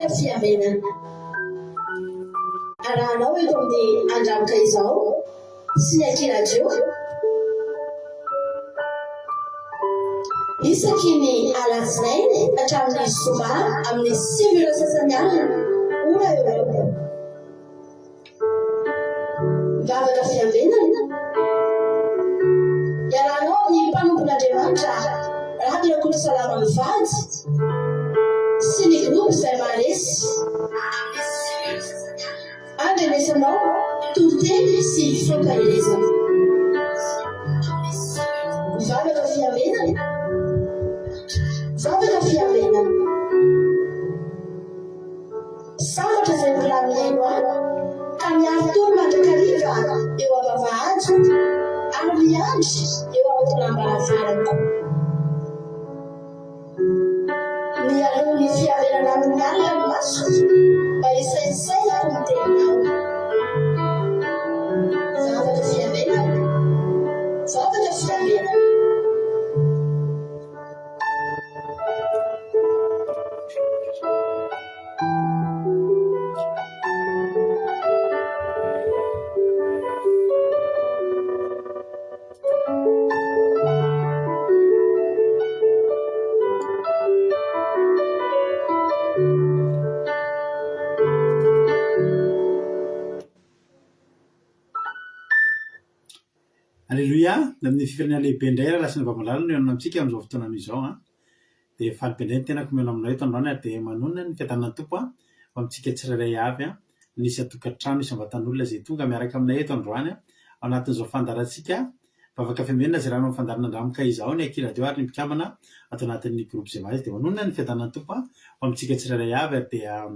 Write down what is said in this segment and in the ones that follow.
Vavaka fiambenana. Arahanao eto amin'ny Andranoka izao sy ny Aky Radio. Isaky ny alatsinainy hatramin'ny zoma amin'ny 9 ora sasany alina, ora Eoropa. Vavaka fiambenana. Iarahanao amin'ny mpanompon'Andriamanitra Raby Rakotosalama mivady sy ny groupe izay maharesy. Andrenesanao toriteny sy fampaherezana. Vavaka fiambenana. Vavaka fiambenana. Sambatra izay mbola mihaino ahy, ka miari-tory mandrakariva eo am-bavahadiko, ary miandry eo am-tolam-baravarako. Mialoha ny fiarenana amin'ny alina ny masoko, mba hisaintsainako ny teninao. Vavaka fiarenana, vavaka fiarenana. Aleloia! Amin'ny fifaliana lehibe indray raha lasa ny vavamalala no eo amintsika amin'izao fotoana izao an! Dia faly be indray ny tenako mihaona aminao eto androany ary dia manonona ny fiadanan'ny Tompo ho amintsika tsirairay avy an! Ny isan-tokantrano, isam-batan'olona izay tonga miaraka aminay eto androany ao anatin'izao fandaharantsika Vavaka Fiambenana izay rano amin'ny fandaharana Andramoka izao ny Aky Radio ary ny mpikambana ato anatin'ny groupe Zema izy dia manonona ny fiadanan'ny Tompo ho amintsika tsirairay avy ary dia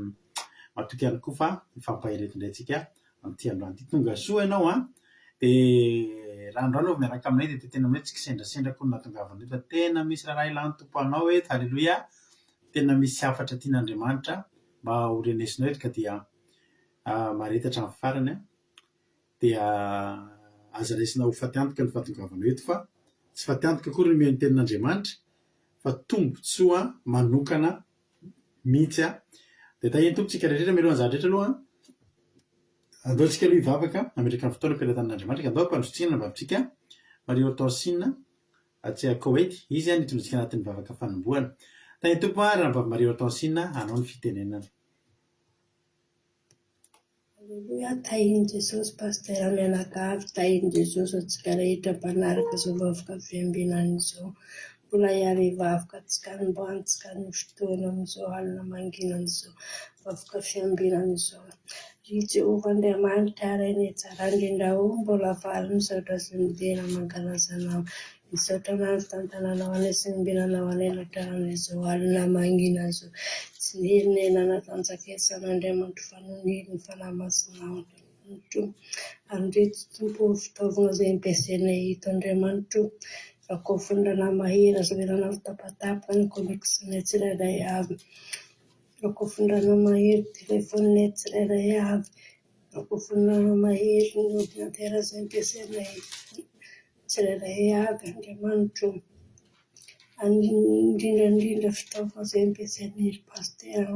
matoky ihany koa fa hifampahery eto indray tsika amin'ity androany ity. Tonga soa ianao an! Dia raha androany vao miaraka aminay dia tena hoe tsy kisendrasendra akory no nahatongavana eto fa tena misy raharaha ilan'ny Tompo anao eto. Aleloia! Tena misy hafatra tian'Andriamanitra mba ho renesinao eto ka dia mahareta hatramin'ny farany an! Dia aza raisina ho fatiantoka ny fahatongavanao eto fa tsy fatiantoka akory ny mihaino ny tenin'Andriamanitra fa tombontsoa manokana mihitsy an! Dia tahian'ny Tompo tsika rehetra mialohan'ny zavatra rehetra aloha an! Andao tsika aloha hivavaka hametraka ny fotoana am-pelatanan'Andriamanitra ka andao hampandrosotsika ny vavitsika Marie Hortense atsy Koweït, izy an hitondra antsika anatin'ny vavaka fanombohana. Tahian'ny Tompo an Ranabavy Marie Hortense hanao ny fitenenana. Aleloia tahin'i Jesosy Pasteur mianakavy tahin'i Jesosy antsika rehetra mpanaraka izao vavaka fiambenana izao mbola hiarivavaka antsika hanombohantsika ny fotoana amin'izao alina mangina izao vavaka fiambenana izao ry Jehovah Andriamanitra Rainay tsara indrindra o mbola faly misaotra sy midera mankalaza anao Misaotra anao ny fitantananao anay sy ny mbenanao anay hatramin'izao alina mangina izao. Tsy ny herinay nanatanjaka izany Andriamanitro fa noho ny herin'ny Fanahy Masinao Andriamanitro. Andreto Tompo o fitaovana izay ampiasainay eto Andriamanitro o. Rakofy-rana mahery aza avelana ho tapatapaka ny connexion-nay tsirairay avy. Rakofy-rana mahery telefaoninay tsirairay avy. Rakofy-rana mahery ny ordinateur izay ampiasainay eto. Tsirairay avy Andriamanitro ô! Indrindra indrindra fitaovana izay ampiasain'i Hery Pasitera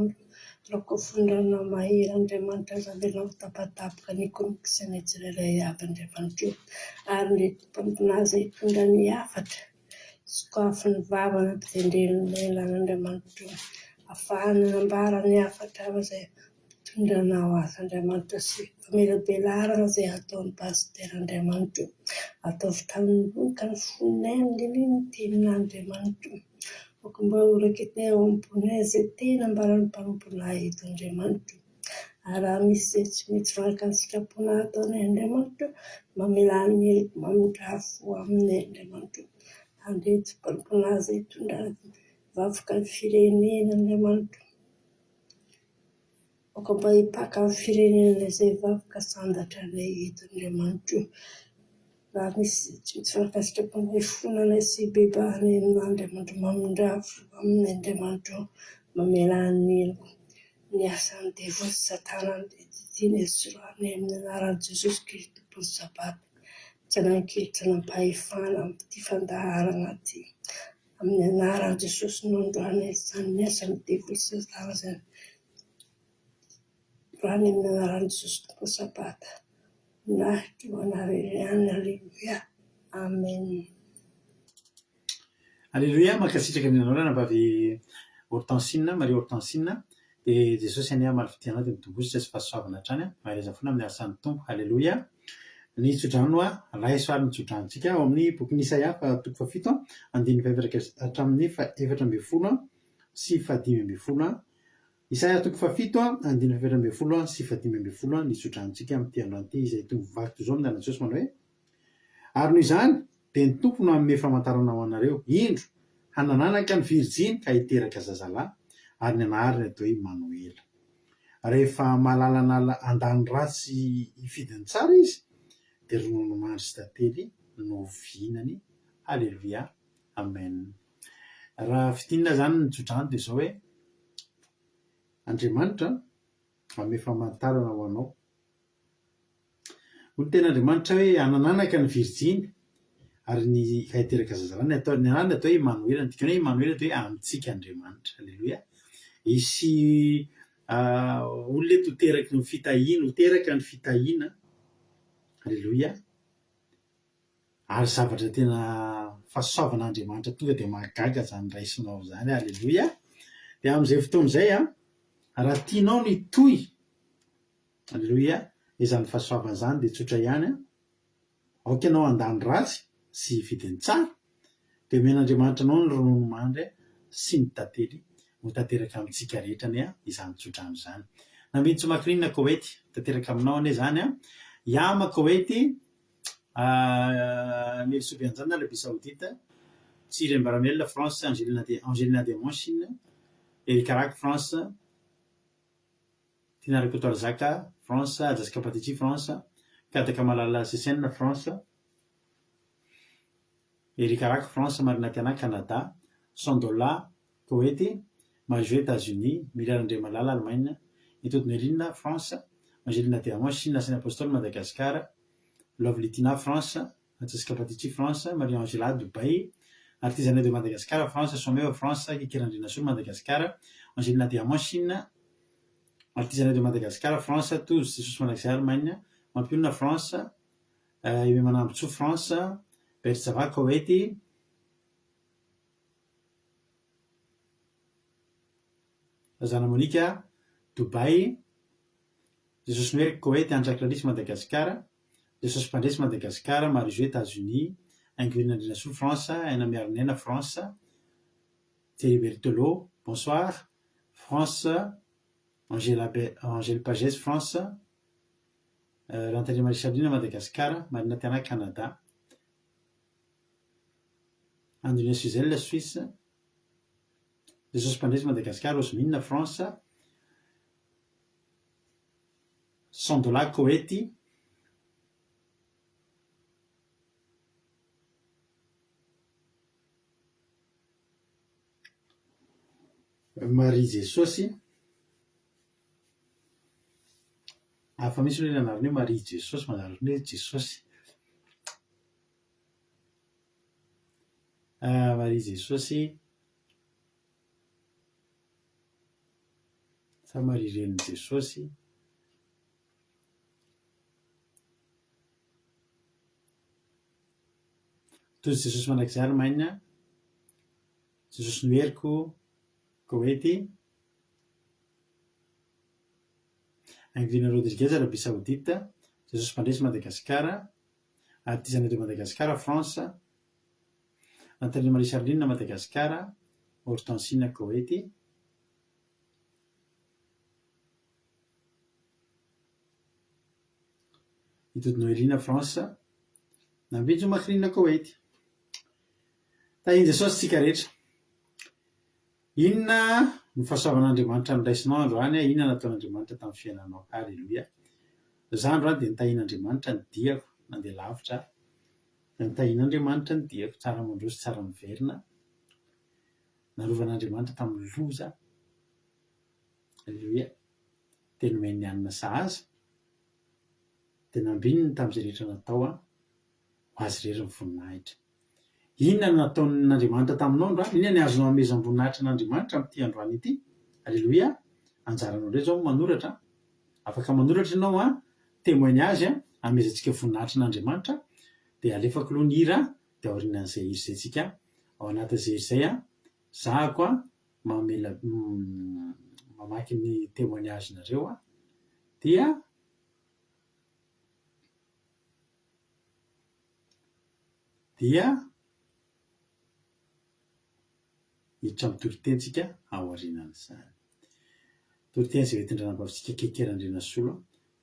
Rakofindrana Mahery Andriamanitra aza avela ho tapatapaka ny connexion-nay tsirairay avy Andriamanitro ô! Ary ny mpanomponao izay hitondra ny hafatra sokafy ny vavany ampitendreny ny lelan'Andriamanitro ô! Ahafahana hanambara ny hafatra izay Mpitondra ho azy Andriamanitra sy famelabelarana izay ataon'i Pasitera Andriamanitra o. Ataovy tanimboka ny fonay an'iny ny tenin'Andriamanitra o. Aoka mba ho raiketinay ao am-ponay izay teny ambaran'ny mpanomponay eto Andriamanitra o. Ary raha misy izay tsy mety araka ny sitraponao ataonay Andriamanitra o, mamelà ny heloka mamindrà fo aminay Andriamanitra o. Andreto mpanomponay izay hitondra vavoka ny firenena Andriamanitra o. Aoka mba hipaka amin'ny firenena izay vavaka sandatra anay eto Andriamanitra o. Raha misy tsy misy fankasitrahana hifonanay sy hibebahanay aminao Andriamanitra mamindrà fo aminay Andriamanitra o. Mamelà ny heloka, ny asan'ny devoly sy satana didiana esoranay amin'ny anaran'i Jesosy Kristy Tompon'ny Sabata. Tsy hanan-kery tsy hanam-pahefana amin'ity fandaharana ity. Amin'ny anaran'i Jesosy no androanay izany ny asan'ny devoly sy satana izany. Androany amin'ny anaran'i Jesosy Tompo Sabata. Voninahitra ho anareo ihany. Aleloia. Amen. Aleloia, mankasitraka ny anao ranabavy Hortensine, Marie Hortensine, dia Jesosy anie hamaly fitia anao dia mitomboa sy fahasoavana hatrany, mahereza foana amin'ny asan'ny Tompo, Aleloia. Ny tsodrano hoa, raiso ary ny tsodranontsika ao amin'ny bokin'i Isaia faha toko fahafito andininy fahefatra hatramin'ny faha-14 sy faha-15. Isaia toko fahafito andininy faha-14 sy faha-15 ny tsodranontsika amin'ity androany ity izay toy mivaky toy izao amin'ny anaran'i Jesosy manao hoe, Ary noho izany, dia ny Tompo no hanome famantarana ho anareo, Indro, hanananaka ny virjiny ka hiteraka zazalahy, ary ny anarany atao hoe Imanoela. Rehefa mahalala an'ala handany ratsy hifidy ny tsara izy, dia ronono mandry sy tantely no ho fihinany. Haleloia. Amen. Raha fintinina izany ny tsodrano dia izao hoe, Andriamanitra manome famantarana ho anao. Hoy ny tenin'Andriamanitra hoe, Hanananaka ny virjiny, ary ny ka hiteraka zazalahy, ny atao, ny anarany atao hoe Imanoela, ny dikany hoe Imanoela dia hoe amintsika Andriamanitra. Aleloia. Hisy olona eto ho teraky ny fitahiana, ho teraka ny fitahiana. Aleloia. Ary zavatra tena fahasoavan'Andriamanitra tonga dia mahagaga izany raisinao izany. Aleloia. Dia amin'izay fotoana izay, raha tianao ny hitohy Aleloia, izany fahasoavana izany dia tsotra ihany an, aoka ianao handà ny ratsy sy hifidy ny tsara, dia omen'Andriamanitra anao ny ronono mandry sy ny tantely ho tanteraka amintsika rehetra anie izany tsodrano izany. Nambinintsoa Macrine Koety, tanteraka aminao anie izany an, Yama Koety, Melisoa Beanjana Arabie Saoudite, Tsiry Ambaramel France, Angelina Angelina Diamant Chine, Eric Rack France, Tiana Rakotoarizaka, France, Jessica Patici, France, Kadaka Malala Sesena, France, Eric Arako, France, Marina Tiana, Canada, Sandola, Koety, Marie-Jo, Etats-Unis, Miriam Andriamalala, Allemagne, Itody Nerina, France, Angelina Diamant, Chine, Asan'ny Apostoly, Madagascar, Lovely Tina, France, Jessica Patici, France, Marie Angela, Dubaï, Artisanat de Madagascar, France, Someva, France, Kiki Randrianasolo, Madagascar, Angelina Diamant, Chine, Artisanat de Madagascar, France, Tozo Jesosy Mandrakizay, Allemagne, Mampionona, France, Aimé Manambotsoa, France, Bertsava, Koety, Razana Monica, Dubaï, Jesosy Noely, Koety, Antra Clarisse, Madagascar, Jesosy Mpandresy, Madagascar, Marie-Jo, Etats-Unis, Haingoirina Andrianasoa, France, Aina Miarinaina, France, Thierry Berthelot, bonsoir, France, Angela Angèle Pagès, France, Rantania Marie Charline, Madagascar, Marina Tiana, Canada, Andonia Suzelle, Suisse, Jesosy Mpandresy, Madagascar, Rosemine, France, Sandola Koety, Maria Jesosy, hafa mihitsy aloha io anarana io Maria Jesosy, manjary ohatran'ny hoe Jesosy. Maria Jesosy. Sa Maria renin'i Jesosy? Tojo Jesosy mandrakizay Allemagne, Jesosy no heriko, Koety, Angelina Rodriguez, Arabie Saoudite, Jesosy Mpandresy, Madagasikara, Artisanat de Madagascar, France, Nathalie Marie Charline, Madagasikara, Hortensine, Koety. Itody Noeline, France, Nambinjo Macrina, Koety. Tahin'i Jesosy tsika rehetra. Inona no fahasoavan'Andriamanitra noraisinao androany? Inona nataon'Andriamanitra tamin'ny fiainanao? Haleloia. Za androany dia nitahian'Andriamanitra ny diako, nandeha lavitra aho. Dia nitahian'Andriamanitra ny diako, tsara mandroso, tsara miverina. Narovan'Andriamanitra tamin'ny loza. Aleloia. Dia nomeny ny hanina sahaza. Dia nambininy tamin'izay rehetra natao ho azy irery ny voninahitra. Inona no nataon'Andriamanitra taminao androany? Inona ny azonao anomezam-boninahitra an'Andriamanitra amin'ity androany ity? Aleloia! Anjaranao indray izao ny manoratra an! Afaka manoratra ianao an, témoignage an, hanomezantsika voninahitra an'Andriamanitra, dia alefako aloha ny hira, dia aorianan'izay hira izay tsika, ao anatin'izay hira izay an, zahako an, mamela mamaky ny témoignage-nareo an, dia. Dia hiditra amin'ny toriteny tsika aorianan'izany. Toriteny izay hoentin-dRanabavintsika Keke Randrianasolo,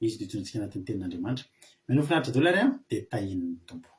izy no hitondra antsika anatin'ny tenin'Andriamanitra. Mino finaritra daholo ary an, dia tahian'ny Tompo.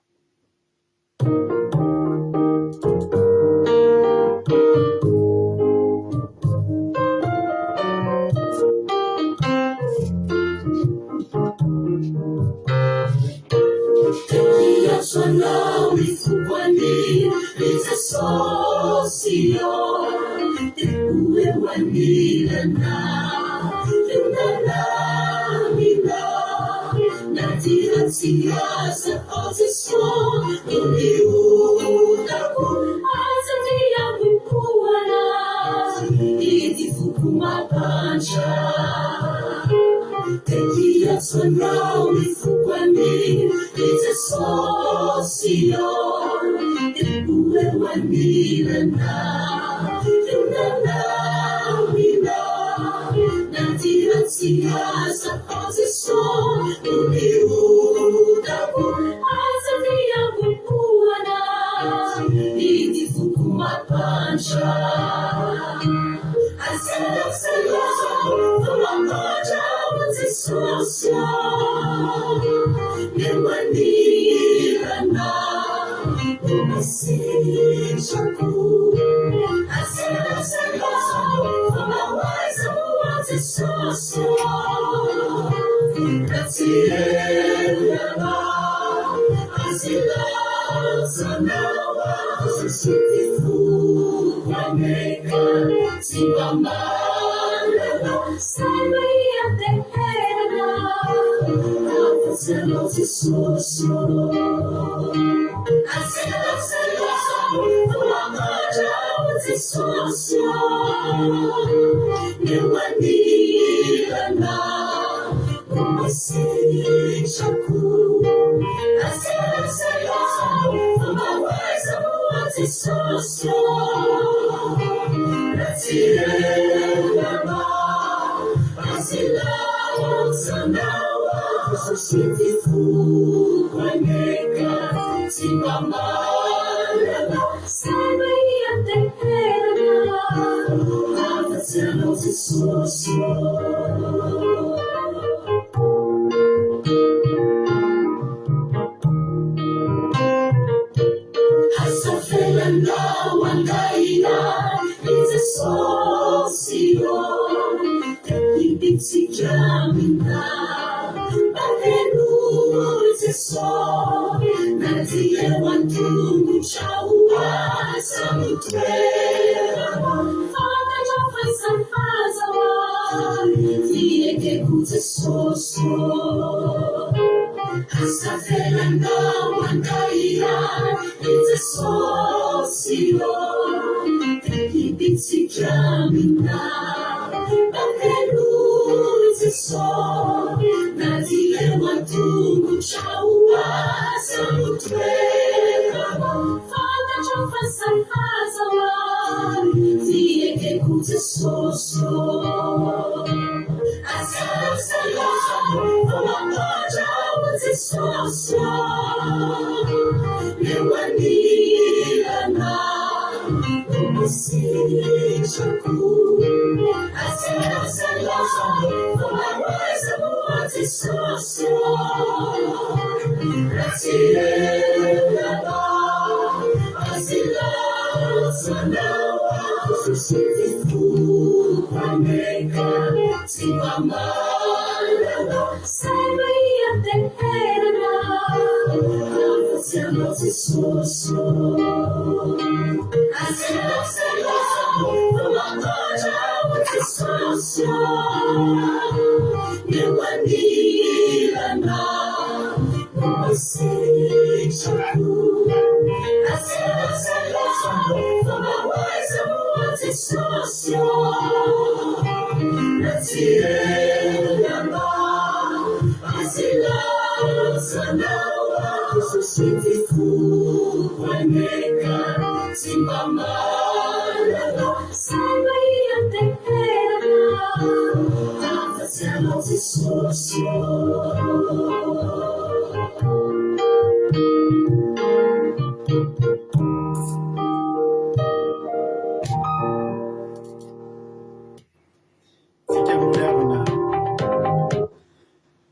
Tsika moa ry havana,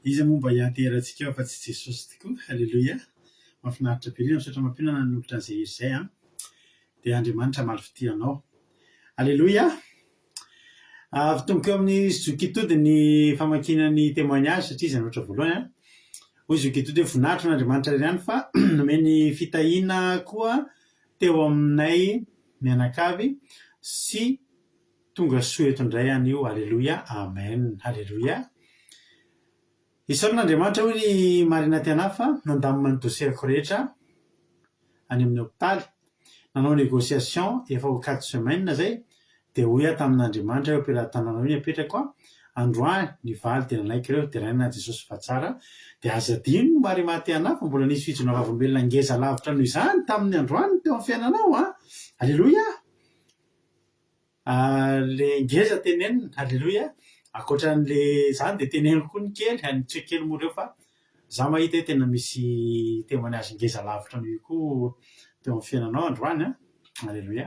iza moa mba hianteherantsika eo afa-tsy Jesosy tokoa? Aleloia! Mahafinaritra be indrindra, misaotra mampionona nanolotra an'izay hira izay an! Dia Andriamanitra hamaly fitia anao. Aleloia! Avy tomboko eo amin'ny Zoky Tody ny famakiana ny témoignage satria izy nanoratra voalohany an! Hoy Zoky Tody hoe voninahitra ho an'Andriamanitra irery ihany fa nomeny fitahiana koa teo aminay mianakavy sy Tonga soa eto indray anio Aleloia Amen Aleloia Isaorana Andriamanitra hoy ny Marina Tiana fa nandamina ny dossier-ko rehetra any amin'ny hopitaly nanao négociation efa ho quatre semaines zay dia hoy aho tamin'Andriamanitra eo am-pelatananao iny apetrako aho androany nivaly dia nanaiky ireo deraina Jesosy fa tsara dia aza adino Marima Tiana fa mbola nisy fijoroana vavolombelona ngeza lavitra noho izany tamin'ny androany teo amin'ny fiainanao an Aleloia Le ngeza tenenina, aleloia, ankoatran'le zany de teneniko koa ny kely, ny tsy hoe kely moa ireo fa za mahita hoe tena misy témoignage ngeza lavitra noho io koa teo amin'ny fiainanao androany an, aleloia,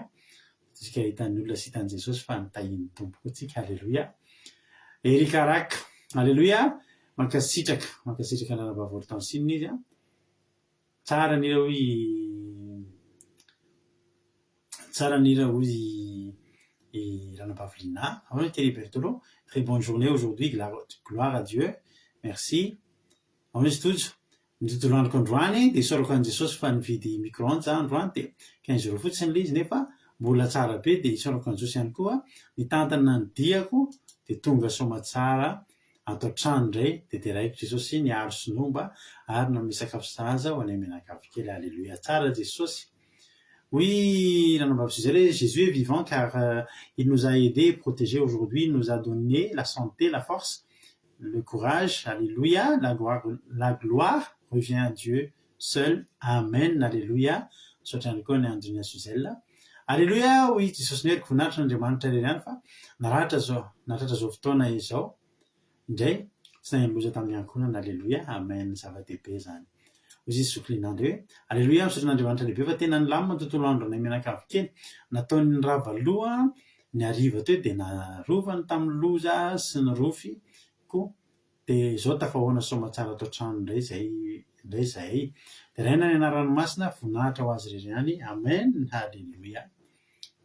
tsika hitan'ny olona sy hitan'i Jesosy fa nitahian'ny Tompo koa tsika, aleloia. Eric Araka, aleloia, mankasitraka, mankasitraka an'i Ranabavy Hortensine izy an, tsara anie hoy Tsara ny hira hoy i Ranabavy Lina. Ahoana Thierry Berthelot? Très bonne journée aujourd'hui, gloire à Dieu. Merci. Ahoana izy Tojo? Ny tontolo androko androany dia isaorako an'i Jesosy fa nividy micro-ondes aho androany dia 15 euros fotsiny ilay izy nefa mbola tsara be dia isaorako an'i Jesosy ihany koa nitantana ny diako dia tonga soamatsara ato an-trano indray dia deraiko Jesosy niaro sy nomba ary nanome sakafo sahaza ho anay mianakavy kely. Aleloia. Tsara Jesosy. Hoy Ranabavy Gisèle hoe Jésus est vivant car il nous a aidé et protégé aujourd'hui, il nous a donné la santé, la force, le courage, Alléluia, la gloire, la gloire revient à Dieu seul, Amen, Alléluia. Misaotra ihany koa an'i Andrina Gisèle. Alléluia, hoy Jesosy Neriko, voninahitra an'Andriamanitra irery ihany fa naratra zao, nahatratra izao fotoana izao. Indray, tsy naheno loza tamin'ny ankohonana, Aleloia, Amen, zava-dehibe izany. Hoy izy zoky Linandry hoe, Aleloia, misaotra an'Andriamanitra lehibe fa tena nilamina ny tontolo andronay mianakavy kely. Nataony nirava loha ny hariva teo dia narovany tamin'ny loza sy ny rofy koa. Dia izao tafahoana soamatsara ato an-trano indray izay indray izahay. Deraina ny anarany masina, voninahitra ho azy irery ihany. Amen, Aleloia.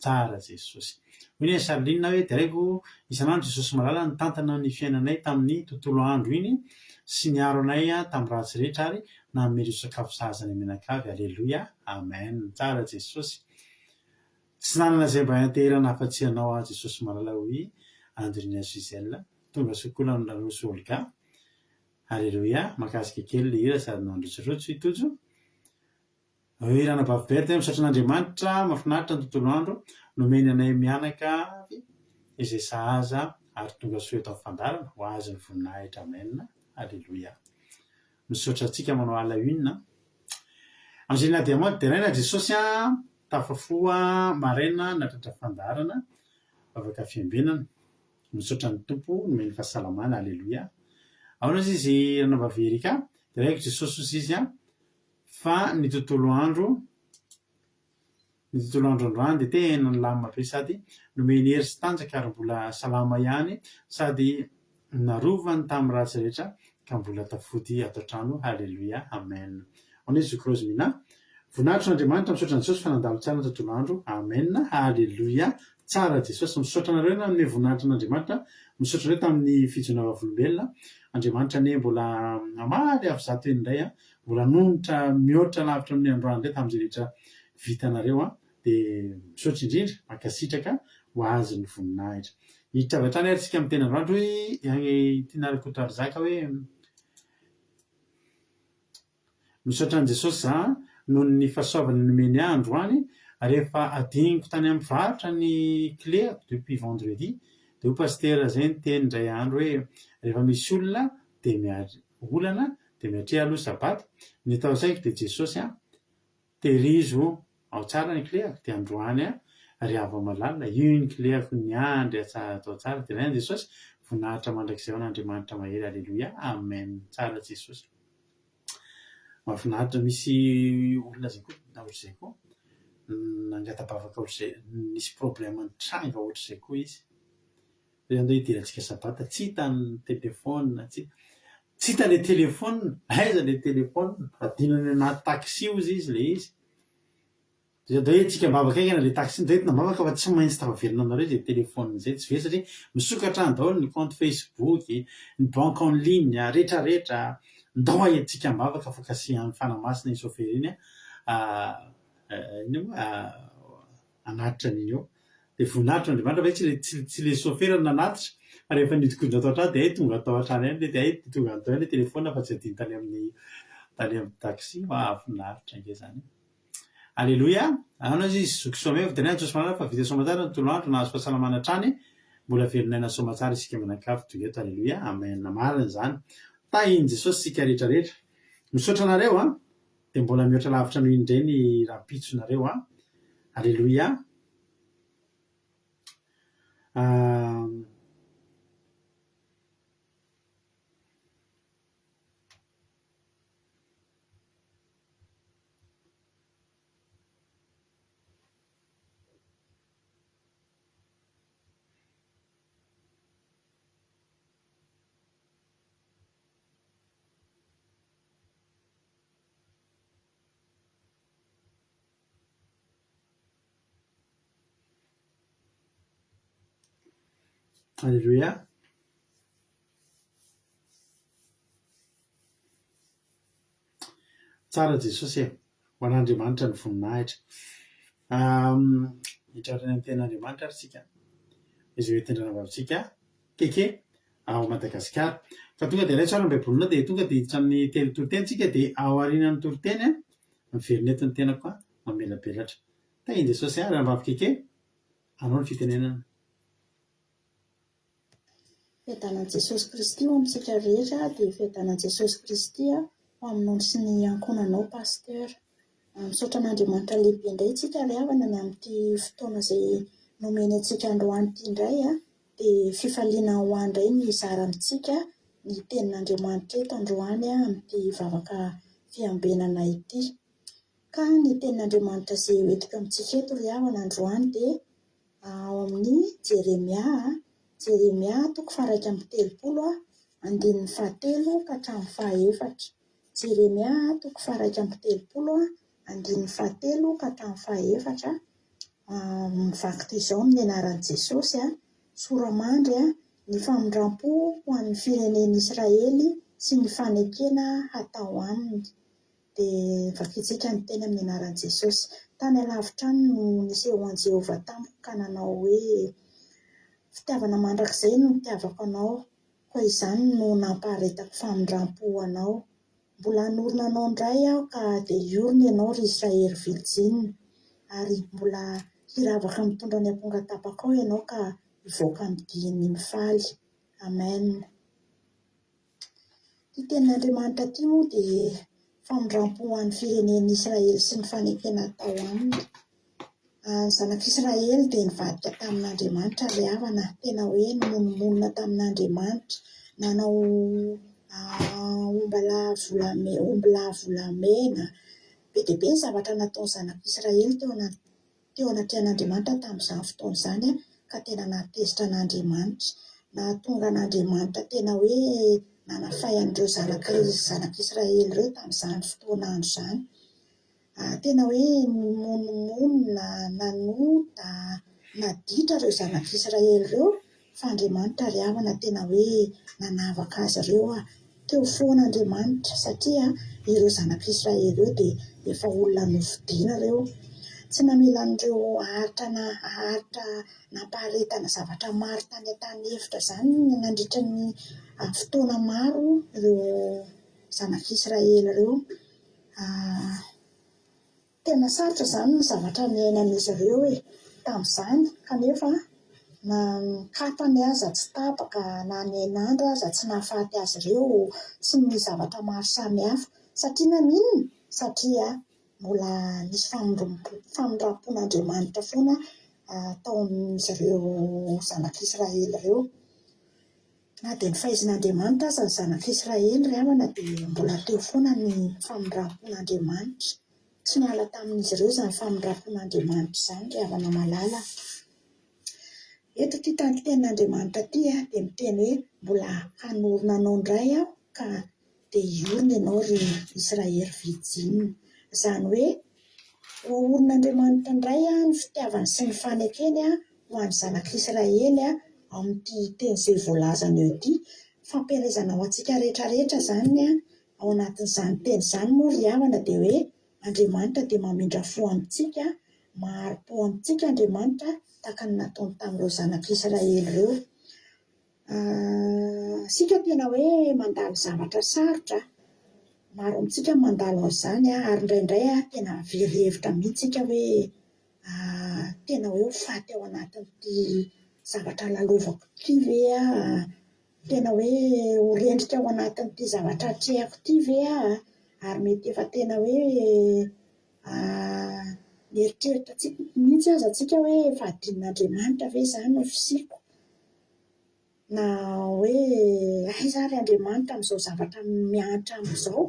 Tsara Jesosy. Hoy ny Charline hoe deraiko isan'andro Jesosy malala nitantana ny fiainanay tamin'ny tontolo andro iny sy niaro anay tamin'ny ratsy rehetra ary nanome ireo sakafo sahaza anay mianakavy. Aleloia. Amen. Tsara Jesosy. Tsy nanana izay mba hianteherana afa-tsy Ianao aho Jesosy malala hoy Andrina Gisèle. Tonga soa koa Lalondranosy Olga. Aleloia. Mahakasika kely ilay hira sady nandrotsirotsy i Tojo. Ry Ranabavy Berthe, misaotra an'Andriamanitra, mahafinaritra ny tontolo andro nomeny anay mianaka avy izay sahaza ary tonga soa eto amin'ny fandaharana, ho azy ny voninahitra Amen, Aleloia. Misaotra antsika manao à la une. Angelina Diamond, deraina Jesosy a, tafafoha maraina nahatratra fandaharana, vavaka fiambenana. Misaotra ny Tompo nomeny fahasalamana, Aleloia. Ahoana ozy izy Ranabavy Erika? Deraiko Jesosy ozy izy a. Fa ny tontolo andro, ny tontolo andro androany dia tena nilamina be sady nomeny hery sy tanjaka ary mbola salama ihany sady narovany tamin'ny ratsy rehetra ka mbola tafody ato an-trano Haleloia Amen Amen Zoky Rose Mina Voninahitro an'Andriamanitra misaotra an'i Jesosy fa nandalo tsara ny tontolo andro Amen Haleloia Tsara Jesosy Misaotra anareo nanome voninahitra an'Andriamanitra Misaotra anareo tamin'ny fijoroana vavolombelona Andriamanitra anie mbola hamaly avo zato heny indray an Mbola hanonitra mihoatra lavitra noho ny androany indray tamin'izay rehetra vitanareo an! Dia misaotra indrindra, mankasitraka ho azy ny voninahitra. Hiditra avy hatrany ary isika amin'ny teny androany hoy i Tiana Rakotoarizaka hoe, Misaotra an'i Jesosy za noho ny fahasoavany nomeny ahy androany rehefa adinoko tany amin'ny mpivarotra ny clé-ako depuis vendredi dia hoy Pasitera zay niteny indray andro hoe rehefa misy olona dia miandry olana. Dia miatreha aloha sabata. Ny tao an-tsaiko dia Jesosy an, tehirizo ao tsara ny clé-ako dia androany an, ry hava-malala, io ny clé-ako niandry atao tsara. Deraina Jesosy, voninahitra mandrakizay ho an'Andriamanitra mahery Aleloia, Amen. Tsara Jesosy. Mahafinaritra, misy olona zay koa na ohatr'izay koa, nangata-bavaka ohatr'izay, nisy problème nitranga ohatr'izay koa izy. Hoe andeha hidirantsika sabata, tsy hita ny téléphone, tsy tsy hita ilay téléphone, aiza ilay téléphone, adinony anaty taxi hozy izy ilay izy. Dia andao entintsika am-bavaka haingana ilay taxi, ndao entina am-bavaka fa tsy maintsy tafaverina aminareo izay téléphone izay, tsy very satria misokatra any daholo ny compte Facebook, ny banque en ligne, retraretra, ndao entintsika am-bavaka fa kasihan'ny Fanahy Masina iny chauffeur iny an, inona moa hanatitra an'iny eo. Dia voninahitro Andriamanitra fa tsy tsy tsy ilay chauffeur no nanatitra fa rehefa nihodinkodina tao an-trano dia hay tonga tao an-trano ihany ilay dia hay tonga tao ihany ilay téléphone fa tsy adino tany amin'ny tany amin'ny taxi. Mahafinaritra ange izany e. Aleloia! Anao izy zoky Soamevo dia niantso Soamanana fa vita soamantsara ny toloandro nahazo fahasalamana hatrany mbola velon'aina soamantsara isika mianakavy tonga eto Aleloia! Amen marina izany tahin'i Jesosy isika rehetra rehetra misaotra anareo an dia mbola mihoatra lavitra noho iny indray ny rahampitso nareo an Aleloia! Aleloia. Tsara Jesosy e! Ho an'Andriamanitra ny voninahitra. Hitrarina ny tenin'Andriamanitra ary isika. Izay ho entin-dRanabavitsika Keke ao Madagasikara. Fa tonga dia alaivo tsara ny Baibolinao dia tonga dia hiditra amin'ny teny toriteny tsika dia ao aorianan'ny toriteny miverina eto ny tenako mamelabelatra. Tahin'i Jesosy ahy Ranabavy Keke, anao ny fitenenana. Fiadanan'i Jesosy Kristy ho amintsika rehetra dia fiadanan'i Jesosy Kristy ho aminao sy ny ankohonanao Pasteur. Misaotra an'Andriamanitra lehibe indray isika ry havana ny amin'ity fotoana izay nomeny antsika androany ity indray dia fifaliana ho ahy indray ny hizara amintsika ny tenin'Andriamanitra eto androany amin'ity vavaka fiambenana ity. Ka ny tenin'Andriamanitra izay hoentiko amintsika eto ry havana androany dia ao amin'ny Jeremia, Jeremia toko faha-31, andininy fahatelo ka hatramin'ny fahaefatra. Jeremia toko faha-31, andininy fahatelo ka hatramin'ny fahaefatra, mivaky toy izao amin'ny anaran'i Jesosy, Sora-mandry ny famindram-po ho an'ny firenen'Israely sy ny fanekena hatao aminy. Dia vakintsika ny teny amin'ny anaran'i Jesosy. Tany alavitra any no nisehoan'i Jehovah tamiko ka nanao hoe, Fitiavana mandrakizay no nitiavako anao, koa izany no nampaharetako famindram-po ho anao. Mbola hanorina anao indray aho ka dia hiorina ianao, ry Israely virijina, ary mbola hiravaka mitondra ny ampongatapakao ianao ka hivoaka amin'ny dihiny mifaly. Amen. Ity tenin'Andriamanitra ity moa dia famindram-po ho an'ny firenen'Israely sy ny fanekena atao aminy. Ny zanak'Israely dia nivadika tamin'Andriamanitra ry havana, tena hoe nimonomonona tamin'Andriamanitra, nanao ombalahy volamena, ombilahy volamena. Be dia be ny zavatra nataon'ny zanak'Israely teo teo anatrehan'Andriamanitra tamin'izany fotoana izany ka tena nahatezitra an'Andriamanitra. Nahatonga an'Andriamanitra tena hoe nanafay an'ireo zanak'Israely ireo tamin'izany fotoan'andro izany. Tena hoe nimonomonona, nanota, naditra ireo zanak'Israely ireo fa Andriamanitra ry havana tena hoe nanavaka azy ireo teo foana Andriamanitra satria ireo zanak'Israely ireo dia efa olona nofidina ireo. Tsy namela an'ireo haharitra na haharitra nampaharetana zavatra maro tany an-tany efitra izany nandritra ny fotoana maro ireo zanak'Israely ireo. Tena sarotra izany ny zavatra niainan'izy ireo e, tamin'izany, kanefa. Na ny kapany aza tsy tapaka, na ny hainandro aza tsy nahafaty azy ireo, sy ny zavatra maro samihafa. Satria naninona? Satria mbola nisy famindram-pon'Andriamanitra foana tao amin'izy ireo zanak'Israely ireo. Na dia nofaizin'Andriamanitra aza ny zanak'Israely ry havana dia mbola teo foana ny famindram-pon'Andriamanitra. Tsy niala tamin'izy ireo izany famindram-pon'Andriamanitra izany ry havana malala. Eto ity tenin'Andriamanitra ity dia miteny hoe mbola hanorina anao indray aho ka dia hiorina ianao ry Israely virjina. Izany hoe ho aorin'Andriamanitra indray ny fitiavany sy ny fanekeny ho an'ny zanak'Israely amin'ity teny izay voalazany eo ity. Fampielezana ho antsika rehetra rehetra izany ao anatin'izany teny izany moa ry havana dia hoe Andriamanitra dia mamindra fo amintsika, mahari-po amintsika Andriamanitra tahaka ny nataony tamin'ireo zanak'Israely ireo. Isika tena hoe mandalo zavatra sarotra, maro amintsika no mandalo an'izany ary indraindray tena very hevitra mihitsy isika hoe tena hoe ho faty ao anatin'ity zavatra lalovako ity ve aho, tena hoe ho rendrika ao anatin'ity zavatra atrehako ity ve aho ary mety efa tena hoe mieritreritra mihitsy aza tsika hoe efa adinon'Andriamanitra ve izany ny fisiako? Na hoe aiza ary Andriamanitra amin'izao zavatra mihatra amiko izao?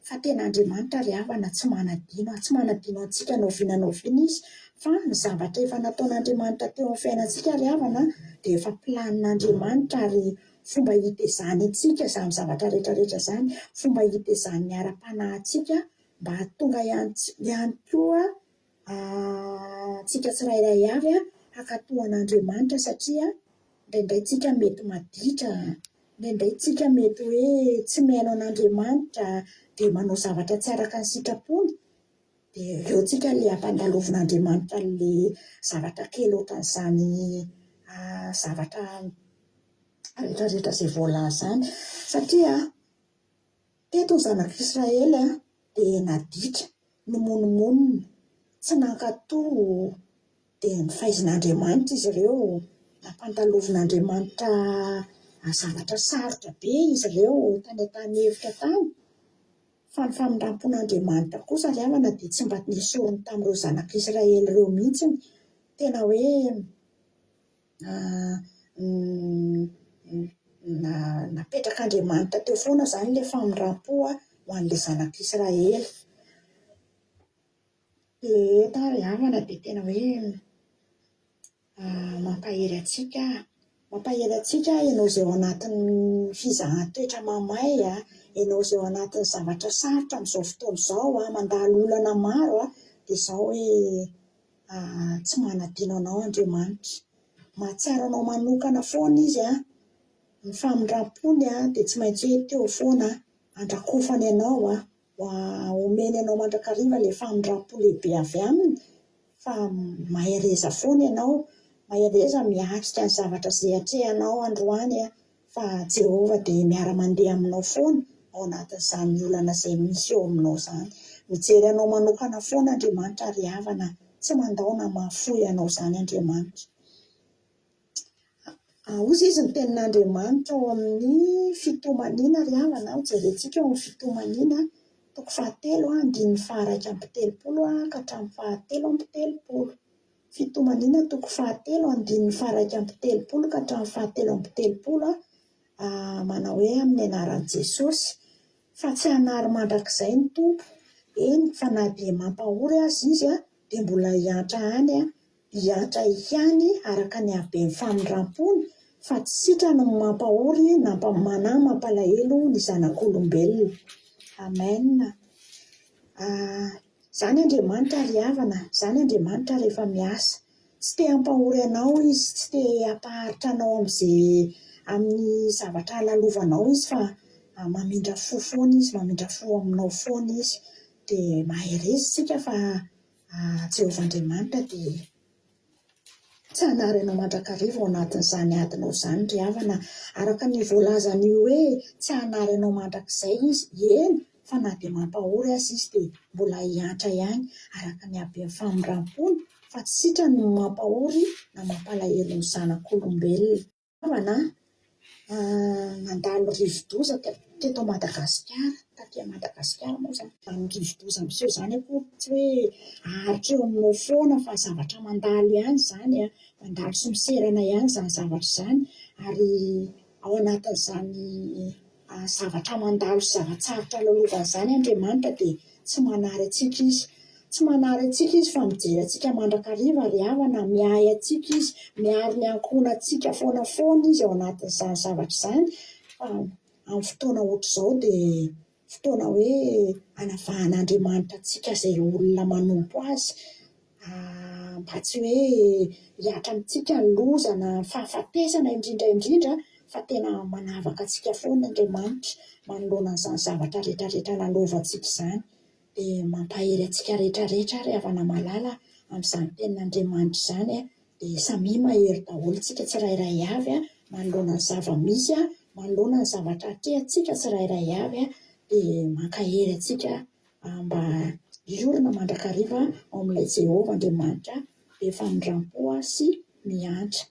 Fa tena Andriamanitra ry havana tsy manadino, tsy manadino antsika na oviana na oviana Izy fa ny zavatra efa nataon'Andriamanitra teo amin'ny fiainantsika ry havana dia efa planin'Andriamanitra ary fomba hitezany antsika izany zavatra rehetra rehetra izany, fomba hitezany ny ara-panahintsika mba hahatonga ihany koa antsika tsirairay avy hankatò an'Andriamanitra satria indraindray tsika mety maditra, indraindray tsika mety hoe tsy mihaino an'Andriamanitra dia manao zavatra tsy araka ny sitrapony dia eo tsika ilay ampandalovin'Andriamanitra an'ilay zavatra kely ohatran'izany zavatra rehetrarehetra izay voalaza izany satria Teto ny zanak'Israely dia naditra, nimonomonona, tsy nankatò, dia nofaizin'Andriamanitra izy ireo, nampandalovin'Andriamanitra zavatra sarotra be izy ireo tany an-tany efitra tany. Fa ny famindram-pon'Andriamanitra kosa ry havana dia tsy mba nesoriny tamin'ireo zanak'Israely ireo mihitsy. Tena hoe Napetrak'Andriamanitra teo foana izany ilay famindram-po ho an'ilay zanak'Israely. Dia eto ary havana dia tena hoe mampahery antsika, mampahery antsika ianao izay ao anatin'ny fizahan-toetra mamay, ianao izay ao anatin'ny zavatra sarotra amin'izao fotoana izao, mandalo olana maro, dia izao hoe tsy manadino anao Andriamanitra. Mahatsiaro anao manokana foana Izy an. Ny famindram-pony dia tsy maintsy hoe teo foana handrakofany anao an, homeny anao mandrakariva ilay famindram-po lehibe avy Aminy fa mahereza foana ianao, mahereza miatrika ny zavatra izay atrehanao androany an. Fa Jehovah dia miara-mandeha aminao foana ao anatin'izany olana izay misy eo aminao izany. Mijery anao manokana foana Andriamanitra ry havana, tsy mandao na mahafoy anao izany Andriamanitra. Hozy izy ny tenin'Andriamanitra ao amin'ny fitomaniana ry havana, hojerentsika ao amin'ny fitomaniana, toko fahatelo, andininy faha-31 ka hatramin'ny fahatelo amby telopolo. Fitomaniana toko fahatelo andininy faha-31 ka hatramin'ny fahatelo amby telopolo manao hoe amin'ny anaran'i Jesosy fa tsy hanary mandrakizay ny Tompo, eny fa na dia mampahory aza Izy dia mbola hiantra any, hiantra ihany araka ny haben'ny famindram-pony fa tsy sitrany ny mampahory na mampalahelo ny zanak'olombelona. Amen. Izany Andriamanitra ry havana, izany Andriamanitra rehefa miasa. Tsy te hampahory anao Izy, tsy te hampaharitra anao amin'izay amin'ny zavatra lalovanao Izy fa mamindra fo foana Izy, mamindra fo aminao foana Izy. Dia mahereza isika fa Jehovah Andriamanitra dia Tsy hanary anao mandrakariva ao anatin'izany adinao izany ry havana. Araka ny voalazan'io hoe tsy hanary anao mandrakizay izy, eny fa na dia mampahory aza izy dia mbola hiantra ihany araka ny haben'ny famindram-pony. Fa tsy sitrany ny mampahory na mampalahelo ny zanak'olombelona. Havana a, nandalo rivodoza teto Madagasikara, taty Madagasikara moa izany. Izany rivodoza miseho izany akory tsy hoe haharitra eo aminao foana fa zavatra mandalo ihany izany an, mandalo sy miserana ihany izany zavatra izany ary ao anatin'izany zavatra mandalo sy zava-tsarotra lalovana izany Andriamanitra dia tsy manary antsika Izy. Tsy manary antsika Izy fa mijery antsika mandrakariva ry havana, miahy antsika Izy, miaro ny ankohonantsika foana foana Izy ao anatin'izany zavatra izany fa amin'ny fotoana ohatr'izao dia fotoana hoe hanavahan'Andriamanitra antsika izay olona manompo Azy. Mba tsy hoe hihatra amintsika ny loza na ny fahafatesana indrindra indrindra fa tena manavaka antsika foana Andriamanitra manoloana an'izany zavatra rehetra rehetra lalovantsika izany. Dia mampahery antsika rehetra rehetra ary havana malala amin'izany tenin'Andriamanitra izany. Dia samia mahery daholo isika tsirairay avy manoloana ny zava-misy, manoloana ny zavatra atrehantsika tsirairay avy. Dia mankahery antsika mba hiorina mandrakariva ao amin'ilay Jehovah Andriamanitra be famindram-po sy miantra.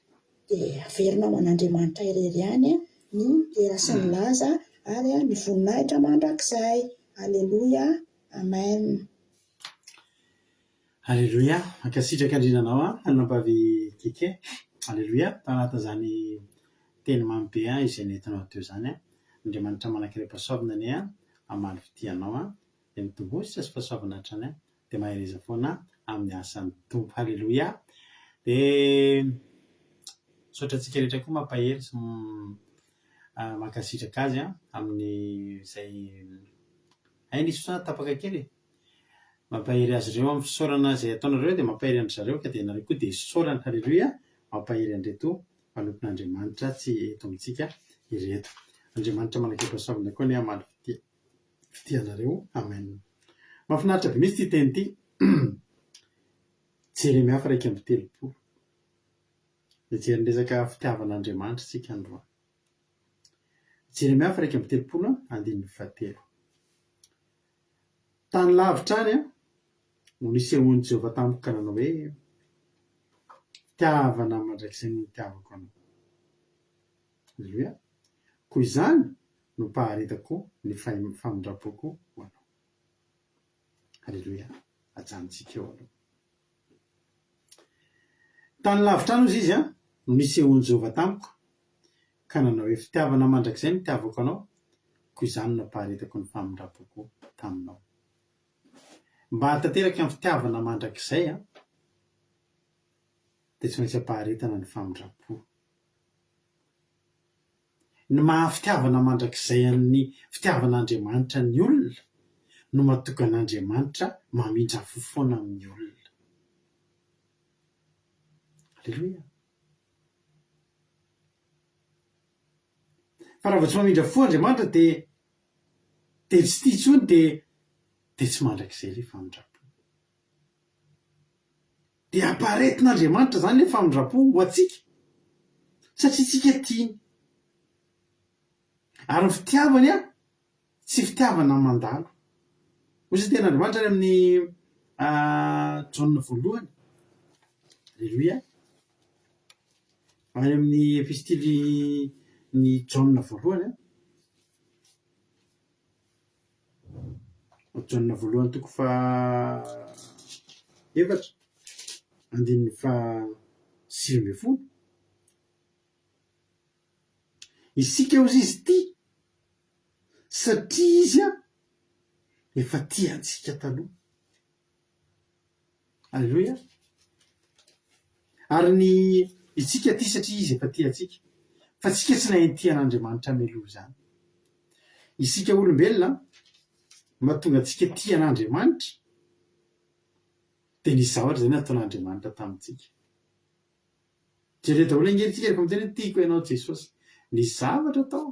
Dia averina ho an'Andriamanitra irery ihany ny dera sy ny laza ary ny voninahitra mandrakizay. Aleloia. Amen. Aleloia. Mankasitraka indrindra anao Anabavy Keke. Aleloia. Tao anatin'izany teny mamy be izay nentinao teo izany. Andriamanitra manan-karem-pahasoavana anie hamaly fitia anao. Dia mitomboa sy azo fahasoavana hatrany. Dia mahereza foana amin'ny asan'ny Tompo. Haleloia. Dia misaotra antsika rehetra koa mampahery sy mankasitraka azy amin'izay hay nisy fotoana tapaka kely e. Mampahery azy ireo amin'ny fisaorana izay ataonareo dia mampahery an-dry zareo ka dia ianareo koa dia isaorana. Haleloia. Mampahery an'ireto mpanompon'Andriamanitra tsy eto amintsika ireto. Andriamanitra manan-kerim-pahasoavana koa anie hamaly fitia fitia anareo. Amen. Mahafinaritra be mihitsy ity teny ity. Jeremia faha 31. Mijery ny resaka fitiavan'Andriamanitra isika androany. Jeremia faha 31 andininy fahatelo. Tany lavitra any no nisehoan'i Jehovah tamiko ka nanao hoe, Fitiavana mandrakizay no nitiavako anao. Aleloia. Koa izany no mpaharetako ny famindram-poko ho anao. Aleloia. Ajanontsika eo aloha. Tany lavitra any, hozy izy, no nisehoan'i Jehovah tamiko, ka nanao hoe, Fitiavana mandrakizay no nitiavako anao, koa izany no nampaharetako ny famindram-poko taminao. Mba hahatanteraka ny fitiavana mandrakizay, dia tsy maintsy ampaharetana ny famindram-po. Ny maha fitiavana mandrakizay an'ny fitiavan'Andriamanitra ny olona no mahatonga an'Andriamanitra mamindra fo foana amin'ny olona. Aleloia. Fa raha vao tsy mamindra fo Andriamanitra dia dia tsy tia intsony dia dia tsy mandrakizay ilay famindram-po. Dia ampaharetin'Andriamanitra izany ilay famindram-po ho antsika, satria tsika tiany. Ary ny fitiavany an, tsy fitiavana mandalo. Hoy izy tenin'Andriamanitra any amin'ny Jaona voalohany, Aleloia, any amin'ny epistily-n'i Jaona voalohany an, Jaona voalohany toko faha efatra andininy faha 19. Isika hozy izy tia satria izy efa tia antsika taloha. Aleloia. Ary ny isika tia satria izy efa tia antsika. Fa tsika tsy nahay nitia an'Andriamanitra mialoha izany. Isika olombelona, mahatonga antsika tia an'Andriamanitra dia nisy zavatra izay nataon'Andriamanitra tamintsika. Jereo daholo ange tsika rehefa miteny hoe tiako ianao Jesosy. Nisy zavatra tao.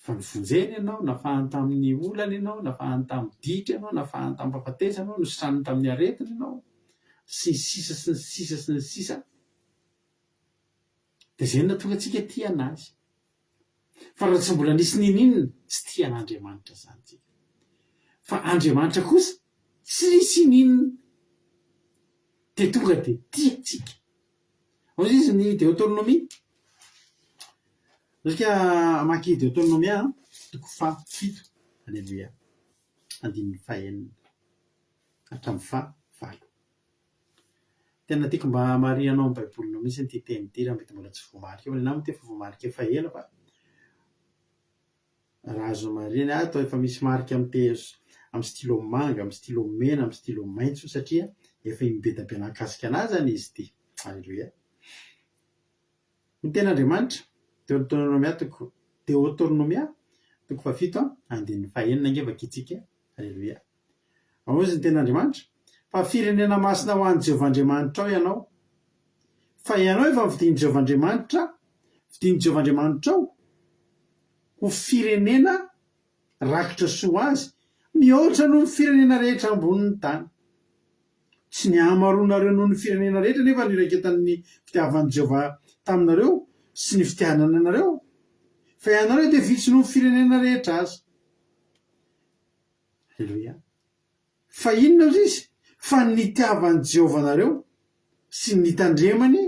Fa novonjeny ianao, nafahany tamin'ny olana ianao, nafahany tamin'ny ditra ianao, nafahany tamin'ny fahafatesana ianao, nositraniny tamin'ny aretina ianao, sy ny sisa sy ny sisa sy ny sisa. Dia izay no nahatonga antsika tia an'Azy. Fa raha tsy mbola nisy n'inon'inona, tsy tia an'Andriamanitra izany isika. Fa Andriamanitra kosa tsy nisy n'inona. Dia tonga dia tia antsika. Hoy izy ny Deoteronomia. Isika hamaky Deoteronomia toko fahafito. Aleloia. Andininy fahenina hatramin'ny fahavalo. Tena tiako mba hamarihanao amin'ny Baibolinao mihitsy ity teny ity raha mety mbola tsy voamarika. Fa ny anah moa efa voamarika efa ela fa raha azo marihina ato efa misy marika amin'ny te- amin'ny stylo manga, amin'ny stylo mena, amin'ny stylo maitso satria efa im-be-da-be nahakasika anah izany izy ity. Aleloia. Ny tenin'Andriamanitra, Deoteronomia toko Deoteronomia toko fahafito andininy fahenina ange vakintsika. Aleloia. Ahoana izy ny tenin'Andriamanitra? Fa firenena masina ho an'i Jehovah Andriamanitrao ianao. Fa ianao efa nofidin'i Jehovah Andriamanitra, fidin'i Jehovah Andriamanitrao ho firenena rakitra soa ho azy, mihoatra noho ny firenena rehetra ambonin'ny tany. Tsy ny hamaroanareo noho ny firenena rehetra anefa no iraiketan'ny fitiavan'i Jehovah taminareo sy ny fitianany anareo, fa ianareo dia vitsy noho ny firenena rehetra aza. Aleloia. Fa inona hozy izy? Fa ny nitiavan'i Jehovah anareo sy ny nitandremany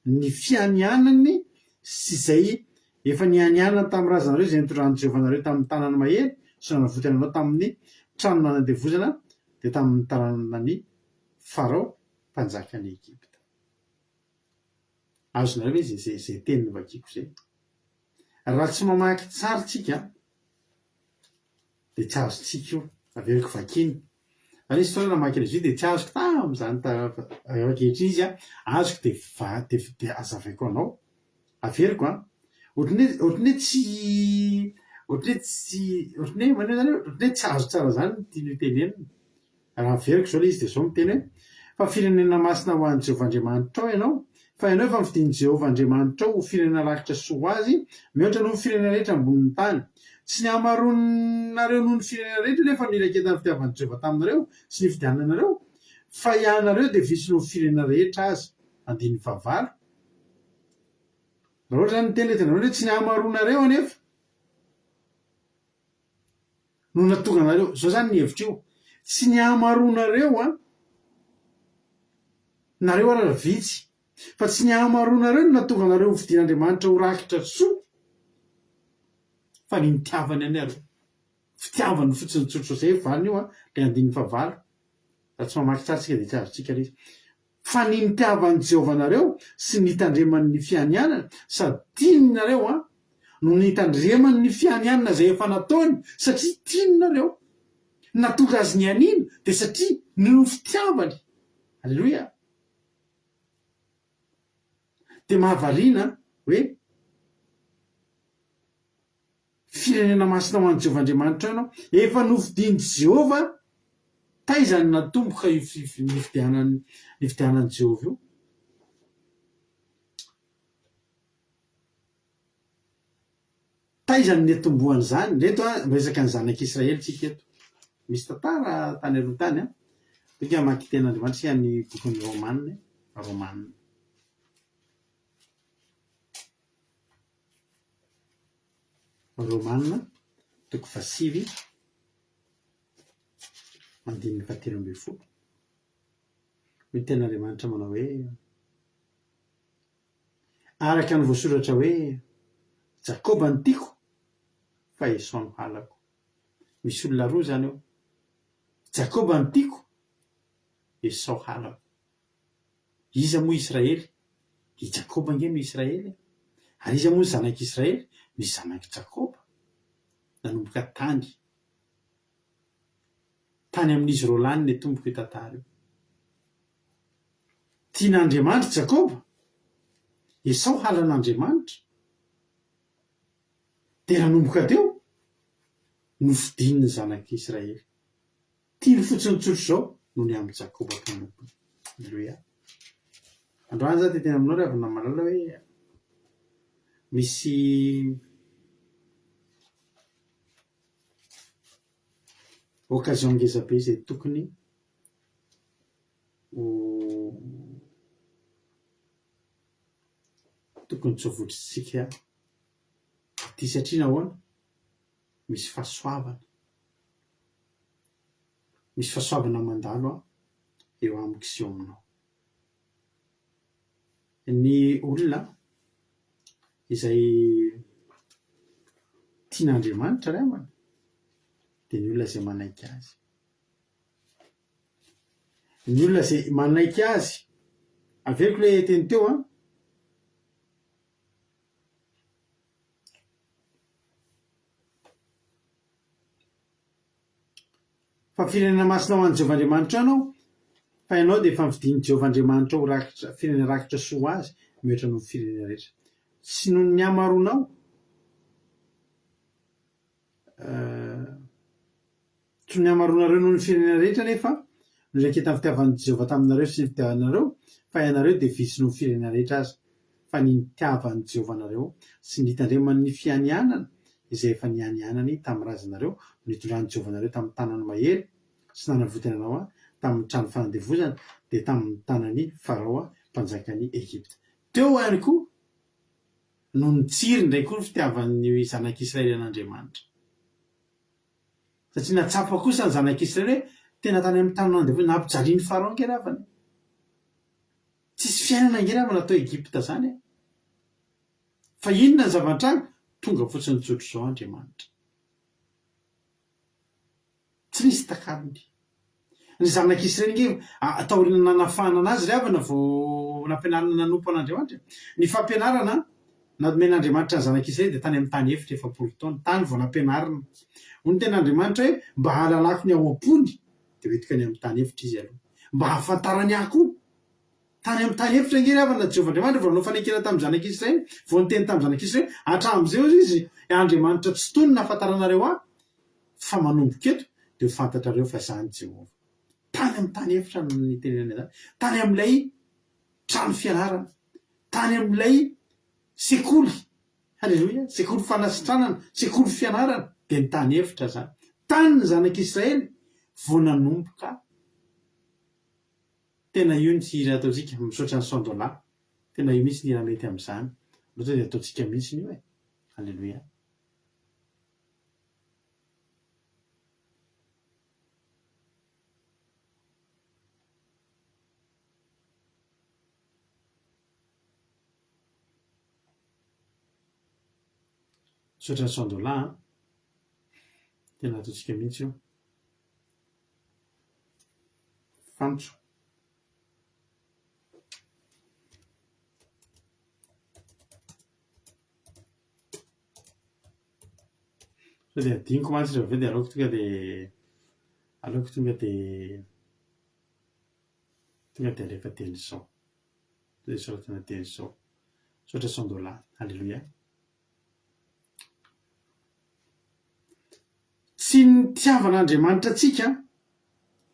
ny fianianany sy izay efa nianianany tamin'ny razanareo izay nitondran'i Jehovah anareo tamin'ny tanany mahery sy nanavotany anao tamin'ny trano nanandevozana dia tamin'ny tananan'i Farao mpanjakan'i Egypta. Azonareo ve izay izay teny novakiako izay? Raha tsy mamaky tsara tsika dia tsy azontsika io. Averiko vakiana. Fa nisy fotoana namaky an'izy io dia tsy azoko tamin'izany ankehitriny izy an, azoko dia va- dia dia hazavaiko anao. Averiko an, ohatran'ny hoe ohatran'ny hoe tsy ohatran'ny hoe tsy ohatran'ny hoe manao zany hoe ohatran'ny hoe tsy azo tsara zany ny tiany ho tenenina. Raha averiko izao ilay izy dia izao miteny hoe, Fa firenena masina ho an'i Jehovah Andriamanitrao ianao, fa ianao efa nofidin'i Jehovah Andriamanitrao ho firenena rakitra soa ho azy, mihoatra noho ny firenena rehetra ambonin'ny tany. Tsy ny hamaroanareo noho ny firenena rehetra anefa no iraiketan'ny fitiavan'i Jehovah taminareo sy nifidianany anareo, fa ianareo dia vitsy noho ny firenena rehetra aza. Andininy fahavalo. Raha ohatra izany ny teny eto hoe tsy ny hamaroanareo anefa. No nahatonga anareo, zao zany ny hevitra io, tsy ny hamaroanareo an, nareo ara vitsy, fa tsy ny hamaroanareo no nahatonga anareo ho fidin'Andriamanitra ho rakitra soa, fa ny nitiavany anareo. Fitiavany fotsiny tsotra zay valiny io an, le andininy fahavalo, raha tsy mamaky tsara tsika de tsy azontsika le izy. Fa ny nitiavan'i Jehovah anareo sy ny nitandremany ny fianianany, sady tiany nareo an, no nitandremany ny fianianana izay efa nataony, satria tiany nareo. Ny nahatonga azy nianiana dia satria noho ny fitiavany. Aleloia! Dia mahavariana hoe. Firenena masina ho an'i Jehovah Andriamanitrao ianao. Efa nofidin'i Jehovah. Taiza no natomboka io nifidianan'i nifidianan'i Jehovah io? Taiza no niatombohan'izany? Ireto an, miresaka ny zanak'Israely tsika eto. Misy tantara tany aloha tany an. Tonga hamaky tenin'Andriamanitra isika ny bokin'ny Romana, Romana. Romana toko fahasivy andininy fahatelo ambin'ny folo. Hoy ny tenin'Andriamanitra manao hoe, Araka ny voasoratra hoe, Jakoba no tiako, fa Esao no halako. Misy olona roa izany eo. Jakoba no tiako, Esao halako. Iza moa Israely? I Jakoba ange no Israely e! Ary iza moa ny zanak'i Israely? Ny zanak'i Jakoba. Nanomboka tany. Tany amin'izy roalahy no niatomboka io tantara io. Tian'Andriamanitra i Jakoba. Esao halan'Andriamanitra. Dia nanomboka teo, nofidiny ny zanak'i Israely. Tiany fotsiny tsotra izao noho ny amin'i Jakoba mpanompony. Aleloia. Androany za dia tena aminao ry havana malala hoe misy occasion ngeza be izay tokony ho tokony tsy ho votritsika ity satria nahoana? Misy fahasoavana. Misy fahasoavana mandalo eo amiko sy eo aminao. Ny olona izay tian'Andriamanitra ry havana dia ny olona izay manaiky Azy. Ny olona izay manaiky Azy, averiko ilay teny teo an. Fa firenena masina ho an'i Jehovah Andriamanitrao ianao, fa ianao dia efa nofidin'i Jehovah Andriamanitrao ho rakitra, firenena rakitra soa ho azy, mihoatra noho ny firenena rehetra. Tsy noho ny hamaroanao, tsy noho ny hamaroanareo noho ny firenena rehetra anefa no niraiketan'ny fitiavan'i Jehovah taminareo sy ny fitiavanareo, fa ianareo dia vitsy noho ny firenena rehetra aza. Fa ny nitiavan'i Jehovah anareo sy ny nitandremany ny fianianana izay efa nianianany tamin'ny razanareo no nitondran'i Jehovah anareo tamin'ny tanany mahery sy nanavotany anao tamin'ny trano fanandevozana, dia tamin'ny tanan'i Farao mpanjakan'i Egypta. Teo ihany koa no nitsiry indray koa ny fitiavan'ny zanak'Israely an'Andriamanitra. Satria nahatsapa kosa ny zanak'Israely hoe tena tany amin'ny tany nanandevozana, nampijalian'i Farao ange ry havana e. Tsisy fiainana ange ry havana tao Egypta zany e. Fa inona ny zava-nitranga? Tonga fotsiny tsotra izao Andriamanitra. Tsy nisy takalony. Ny zanak'Israely ange taorian'ny nanafahana anazy ry havana vao nampianarina nanompo an'Andriamanitra e. Ny fampianarana nomen'Andriamanitra ny zanak'Israely dia tany amin'ny tany efitra 40 taona. Tany vao nampianarina. Hoy ny tenin'Andriamanitra hoe mba hahalalako ny ao am-pony dia hoentiko any amin'ny tany efitra izy aloha. Mba hahafantarany ahy koa. Tany amin'ny tany efitra ange ry havana Jehovah Andriamanitra vao nanao fanekena tamin'ny zanak'Israely, vao niteny tamin'ny zanak'Israely, hatramin'izay hozy izy, Andriamanitra tsy tony nahafantaranareo ahy, fa manomboka eto dia ho fantatrareo fa izaho no Jehovah. Tany amin'ny tany efitra no nitenenany an'izany, tany amin'ilay trano fianarana, tany amin'ilay sekoly, haleloia, sekoly fanasitranana, sekoly fianarana, dia ny tany efitra izany. Tany ny zanak'Israely vao nanomboka. Tena io ny hira ataontsika, misaotra an'i Sandola, tena io mihitsy ny hira mety amin'izany, aleo tonga dia ataontsika mihitsy io e! Alléluia. Misaotra an'i Sandola an! Tena ataontsika mihitsy io. Fanitso. Sao dia adinoko mantsy rehefa avy eo dia aleoko tonga dia aleoko tonga dia tonga dia alefa dieny izao. Tonga dia soratana dieny izao. Misaotra Sandola. Alléluia. Tsy ny nitiavan'Andriamanitra antsika,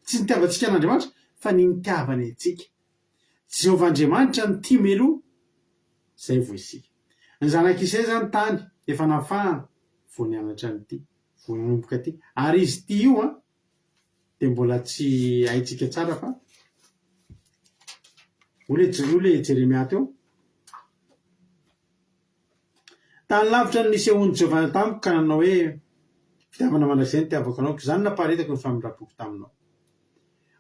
tsy ny nitiavantsika an'Andriamanitra, fa ny nitiavany antsika. Jehovah Andriamanitra no tia mialoha, izay vao isika. Ny zanak'Israely izany tany efa nafahana vao nianatra an'ity, vao nanomboka ity. Ary izy ity io an, dia mbola tsy haintsika tsara fa hoy ilay Jeremia teo, Tany lavitra no nisehoan'i Jehovah tamiko ka nanao hoe, Fitiavana mandrakizay no itiavako anao, koa izany naparitako ny famindram-poko taminao.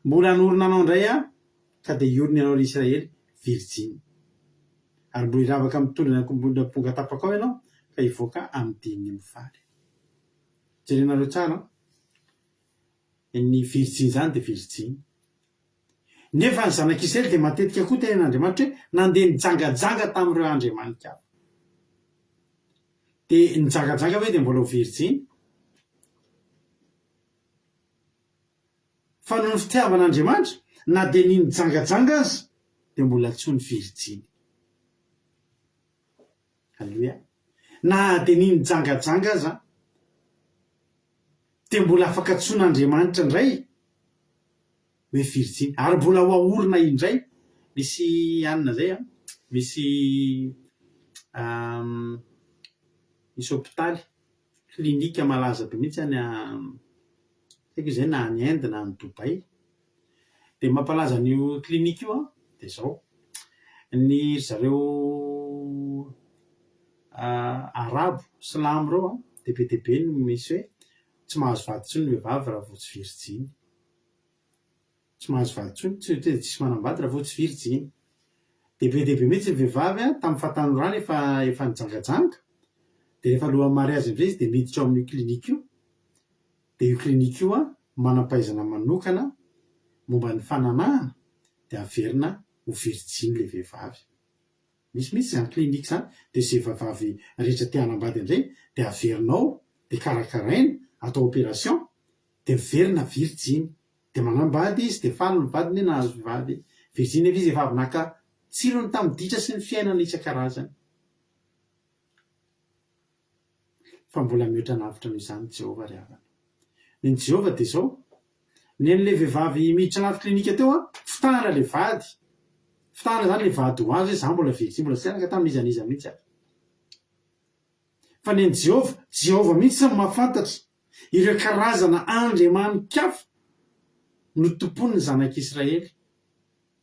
Mbola hanorina anao indray Aho, ka dia hiorina ianao, ry Israely, virjiny. Ary mbola hiravaka mitondra ny ankombon'amponga tapakao ianao, ka hivoaka amin'ny dihin'ny mifaly. Jerenareo tsara an! Ny virjiny izany dia virjiny. Nefa ny zanak'Israely dia matetika koa tenenin'Andriamanitra hoe nandeha nijangajanga tamin'ireo andriamani-kafa. Dia nijangajanga ve dia mbola ho virjiny? Fa noho ny fitiavan'Andriamanitra, na dia ny nijangajanga aza dia mbola tsy ho ny virjiny. Aleloia. Na dia ny nijangajanga aza dia mbola afaka antsoin'Andriamanitra indray hoe virjiny. Ary mbola ho aorina indray. Misy anona izay an, misy misy hopitaly, clinique malaza be mihitsy any tsy haiko izay na any Inde na any Dubaï. Dia ny mampalaza an'io clinique io an, dia izao, ny ry zareo arabo, silamo ireo an, dia be dia be no misy hoe tsy mahazo vady intsony ny vehivavy raha vao tsy virjiny. Tsy mahazo vady intsony, tsy hoe tsisy manambady raha vao tsy virjiny. Dia be dia be mihitsy ny vehivavy tamin'ny fahatanorany efa efa nijangajanga, dia rehefa alohan'ny mariazy amin'izay izy dia miditra ao amin'io clinique io, dia io clinique io manam-pahaizana manokana momba ny fananahana dia averina ho virjiny ilay vehivavy. Misy mihitsy izany clinique izany, dia izay vehivavy rehetra te hanambady amin'izay dia averina ao, dia karakaraina, atao opération, dia miverina virjiny. Dia manambady izy dia faly ny vadiny hoe nahazo vehivavy virjiny nefa izy efa avy naka tsirony tamin'ny ditra sy ny fiainana isan-karazany. Fa mbola mihoatra lavitra noho izany Jehovah ry havana. Ny an'i Jehovah dia izao, ny an'ilay vehivavy miditra anaty klinika teo an, fitahana ilay vady, fitahana izany ilay vady ho azy hoe za mbola virjiny, mbola tsy niaraka tamin'iza n'iza mihitsy aho. Fa ny an'i Jehovah, Jehovah mihitsy no mahafantatra ireo karazana andriamani-kafa notompoin'ny zanak'Israely.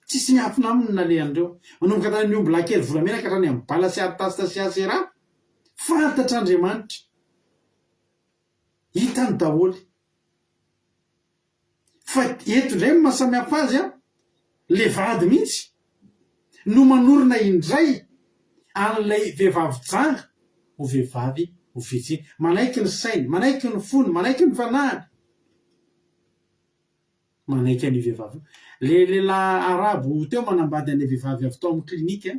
Tsisy miafina aminy ny nalehan'ireo. Manomboka tany amin'ny ombilahy kely volamena ka hatrany amin'ny Bala sy Artasta sy Asera, fantatr'Andriamanitra. Hitany daholo. Fa eto indray ny maha samihafa azy an, le vady mihitsy no manorina indray an'ilay vehivavy janga ho vehivavy ho virjiny. Manaiky ny sainy, manaiky ny fony, manaiky ny fanahiny. Manaiky an'io vehivavy io. Le lehilahy arabo teo manambady an'ilay vehivavy avy tao amin'ny clinique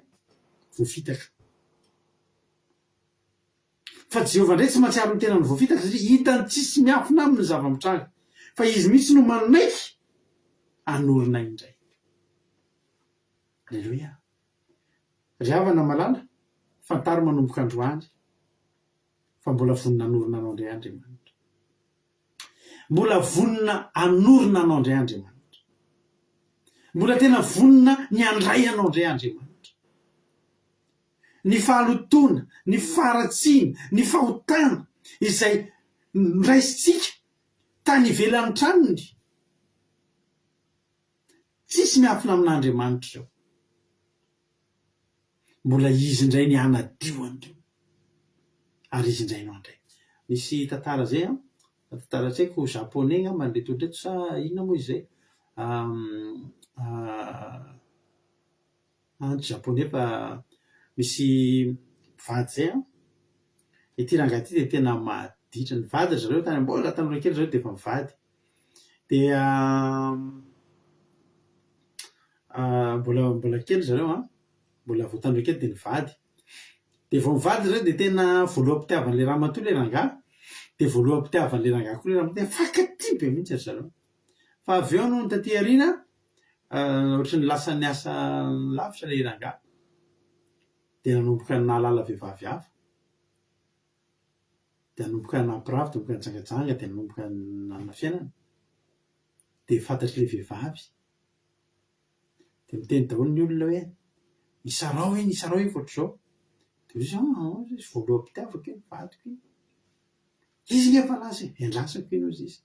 voafitaka. Fa Jehovah indray tsy mahatsiaro ny tenany voafitaka satria hitany tsisy miafina aminy ny zava-mitranga, fa izy mihitsy no manaiky hanorina indray. Aleloia! Ry havana malala, fantaro manomboka androany fa mbola vonona hanorina anao indray Andriamanitra. Mbola vonona hanorina anao indray Andriamanitra. Mbola tena vonona ny handray anao indray Andriamanitra. Ny fahalotoana, ny faharatsiana, ny fahotana izay noraisintsika tany ivelan'ny tranony, tsisy miafina amin'Andriamanitra ireo. Mbola Izy indray ny hanadio an'ireo. Ary Izy indray no handray. Misy tantara izay an, tantara tsy haiko japonais angamba ireto olona ireto sa inona moa izy izay, Any Japoney fa misy mpivady zay an, ity rangahy ity dia tena maditra, nivady ry zareo tany mbola tanora kely ry zareo dia efa nivady, dia mbola mbola kely ry zareo an, mbola vao tanora kely dia nivady, dia vao nivady ry zareo dia tena voaloham-pitiavan'ilay ramatoa ilay rangahy, dia voaloham-pitiavan'ilay rangahy koa ilay ramatoa, tena mifankatia be mihitsy ry zareo, fa avy eo nony taty aoriana Ohatry ny lasa niasa lavitra ilay rangahy dia nanomboka nahalala vehivavy hafa, dia nanomboka nampirafy, dia nanomboka nijangajanga, dia nanomboka nanana fiainana. Dia fantatr'ilay vehivavy. Dia miteny daholo ny olona hoe isarao iny, isarao iny fa ohatr'izao. Dia hoy izy, ah, hoy izy, voaloham-pitiavako iny, vadiko iny. Izy nge efa lasa e, endrasako iny hozy izy.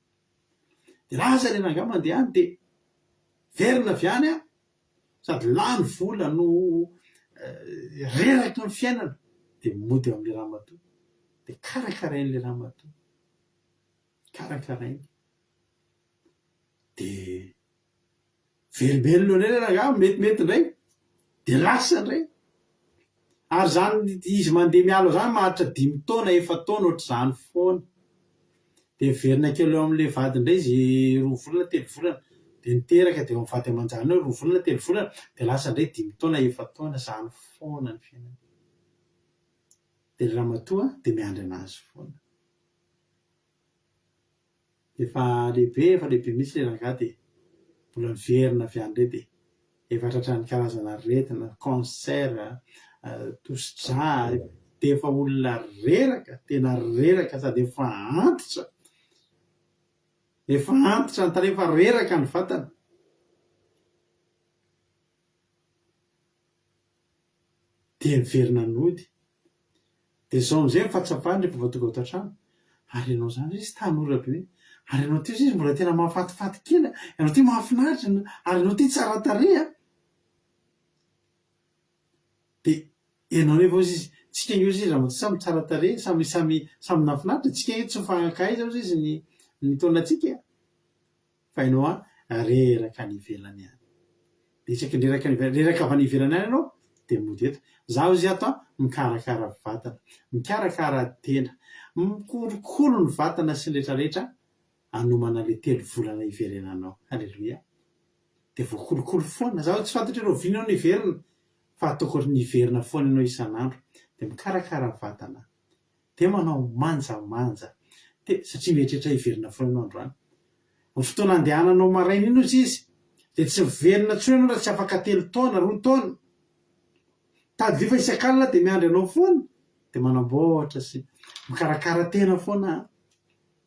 Dia lasa ilay rangahy mandeha any dia miverina avy any an, sady lany vola no reraky ny fiainana, dia mody eo amin'ilay ramatoa. Dia karakarain'ilay ramatoa. Karakarainy. Dia Velombelona eo indray ilay rangahy, metimety indray, dia lasa indray. Ary izany izy mandeha miala izany maharitra dimy taona, efa-taona ohatr'izany foana. Dia miverina kely eo amin'ilay vadiny indray izy roa volana, telo volana, dia niteraka, dia eo amin'ny vady aman-janany eo roa volana, telo volana, dia lasa indray dimy taona, efa-taona, izany foana ny fiainany. Dia ilay ramatoa dia miandry an'azy foana. Efa lehibe, efa lehibe mihitsy ilay rangahy dia mbola miverina avy any indray dia efa tratran'ny karazana aretina, cancer, tosi-drà, dia efa olona reraka, tena reraka sady efa antitra, efa antitra ny tarehy, efa reraka ny vatana. Dia niverina nody. Dia izao amin'izay ny fahatsapany rehefa vao tonga ao an-trano, ary ianao izany izy tanora be, ary ianao ity izy mbola tena mahafatifaty kely, ianao ity mahafinaritra, ary ianao ity tsara tarehy an! Dia ianao nefa hozy izy, tsika ange hozy izy ramatoa samy tsara tarehy, samy samy samy nahafinaritra, tsika ange tsy mifankaiza hozy izy ny ny taonantsika e! Fa ianao an, reraka any ivelany any. Dia isaky ny reraka any ivelany, reraka avy any ivelany any ianao, Dia mody eto. Izaho izy ato an, mikarakara vatana, mikarakara tena, mikolokolo ny vatana sy ny rehetra rehetra hanomana ilay telovolana hiverenanao. Haleloia. Dia voakolokolo foana. Izaho tsy fantatro hoe rahoviana ianao no hiverina, fa ataoko ohatran'ny hiverina foana ianao isan'andro. Dia mikarakara vatana. Dia manao manjamanja. Dia satria mieritreritra hiverina foana ianao androany. Ny fotoana andehananao maraina iny hozy izy, dia tsy miverina intsony ianao raha tsy afaka telo taona, roa taona. Tadidio fa isak'alina dia miandry anao foana. Dia manamboatra sy mikarakara tena foana an.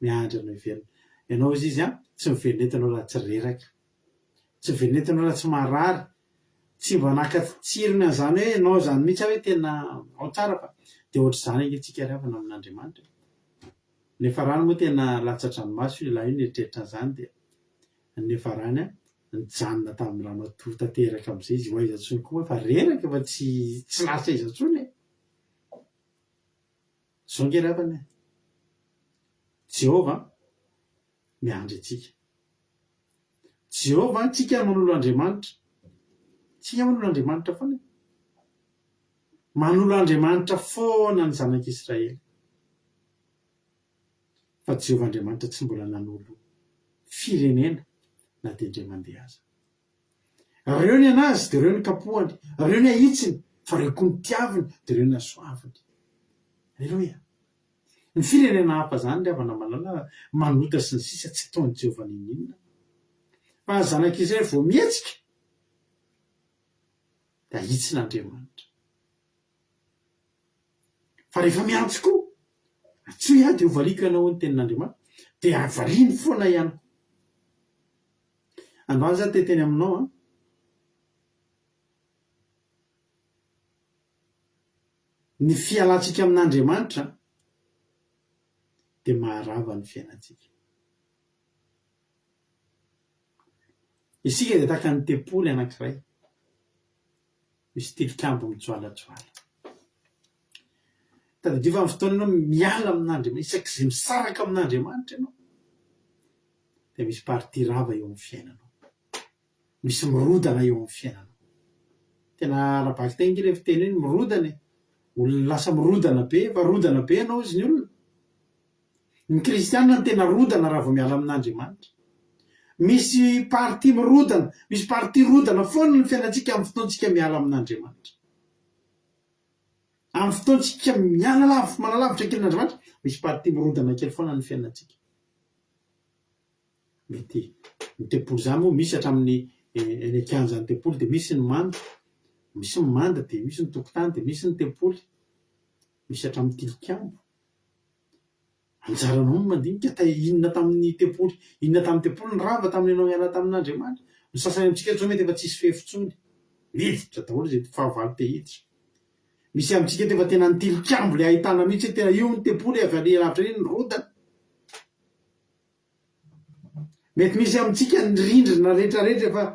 Miandry anao hiverina. Ianao hozy izy an, tsy miverina eto ianao raha tsy reraka. Tsy miverina eto ianao raha tsy marary. Tsy mba naka tsirony an'izany hoe ianao izany mihitsy aho hoe tena ao tsara fa dia ohatr'izany ange tsika ry havana amin'Andriamanitra e. Ny niafarany moa tena latsa-dranomaso io lehilahy io nieritreritra an'izany dia ny niafarany an, nijanona tamin'ny ramatoa tanteraka amin'izay izy ho aiza intsony koa fa reraka efa tsy tsy lasa aiza intsony e. Izao ange ry havana e, Jehovah miandry antsika. Jehovah, tsika manolo Andriamanitra. Tsika manolo Andriamanitra foana e. Manolo Andriamanitra foana ny zanak'Israely. Fa Jehovah Andriamanitra tsy mbola nanolo firenena na dia indray mandeha aza. Reo ny an'azy dia reo ny kapohany, reo ny ahitsiny, fa reo koa ny tiaviny dia reo ny hasoaviny. Aleloia. Ny firenena hafa izany ry havana malala manota sy ny sisa tsy ataon'i Jehovah n'inon'inona. Fa ny zanak'Israely vao mihetsika dia ahitsin'Andriamanitra. Fa rehefa miantso koa, antsoy aho dia hovaliako ianao hoy ny tenin'Andriamanitra, dia valiany foana ihany koa. Androany izaho te hiteny aminao an, Ny fialantsika amin'Andriamanitra dia maharava ny fiainantsika. Isika dia tahaka ny tempoly anankiray, misy tilikambo mijoalajoala. Tadidio fa amin'ny fotoana ianao miala amin'Andriamanitra, isak'izay misaraka amin'Andriamanitra ianao, dia misy partie rava eo amin'ny fiainanao. Misy mirodana eo amin'ny fiainanao. Tena ara-bakiteny ange ilay fiteny hoe mirodana e. Olona lasa mirodana be, efa rodana be ianao hozy ny olona. Ny kristiana no tena rodana raha vao miala amin'Andriamanitra. Misy partie mirodana, misy partie rodana foana ny fiainantsika amin'ny fotoantsika miala amin'Andriamanitra. Amin'ny fotoantsika miala lavitra, manalavitra kely an'Andriamanitra, misy partie mirodana kely foana ny fiainantsika. Mety ny tempoly izany moa misy hatramin'ny eny an-kianjan'ny tempoly dia misy ny manda, misy ny manda dia misy ny tokotany dia misy ny tempoly, misy hatramin'ny tilikambo. Anjaranao no mandinika ta inona tamin'ny tempoly, inona tamin'ny tempoly no rava tamin'ny ianao niala tamin'Andriamanitra. Ny sasany amintsika eto izao mety efa tsisy fefy intsony, miditra daholo izay fahavalo te hiditra. Misy amintsika eto efa tena ny tilikambo ilay ahitana mihitsy hoe tena io ny tempoly avy any lavitra iny nirodana. Mety misy amintsika ny rindrina rehetra rehetra efa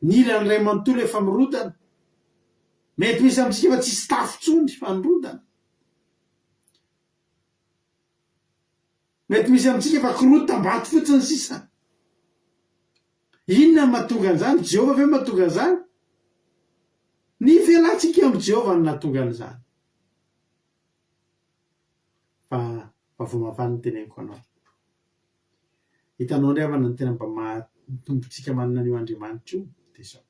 ny ilany iray manontolo efa mirodana. Mety misy amintsika efa tsisy tafo intsony fa nirodana. Mety misy amintsika efa korotam-bato fotsiny sisa. Inona no mahatonga an'izany? Jehovah ve no mahatonga an'izany? Ny fialantsika amin'i Jehovah no nahatonga an'izany. Fa vaovao mahafaly no teneniko anao. Hitanao ry havana ny tena mba maha tombontsika manana an'io Andriamanitra io dia izao.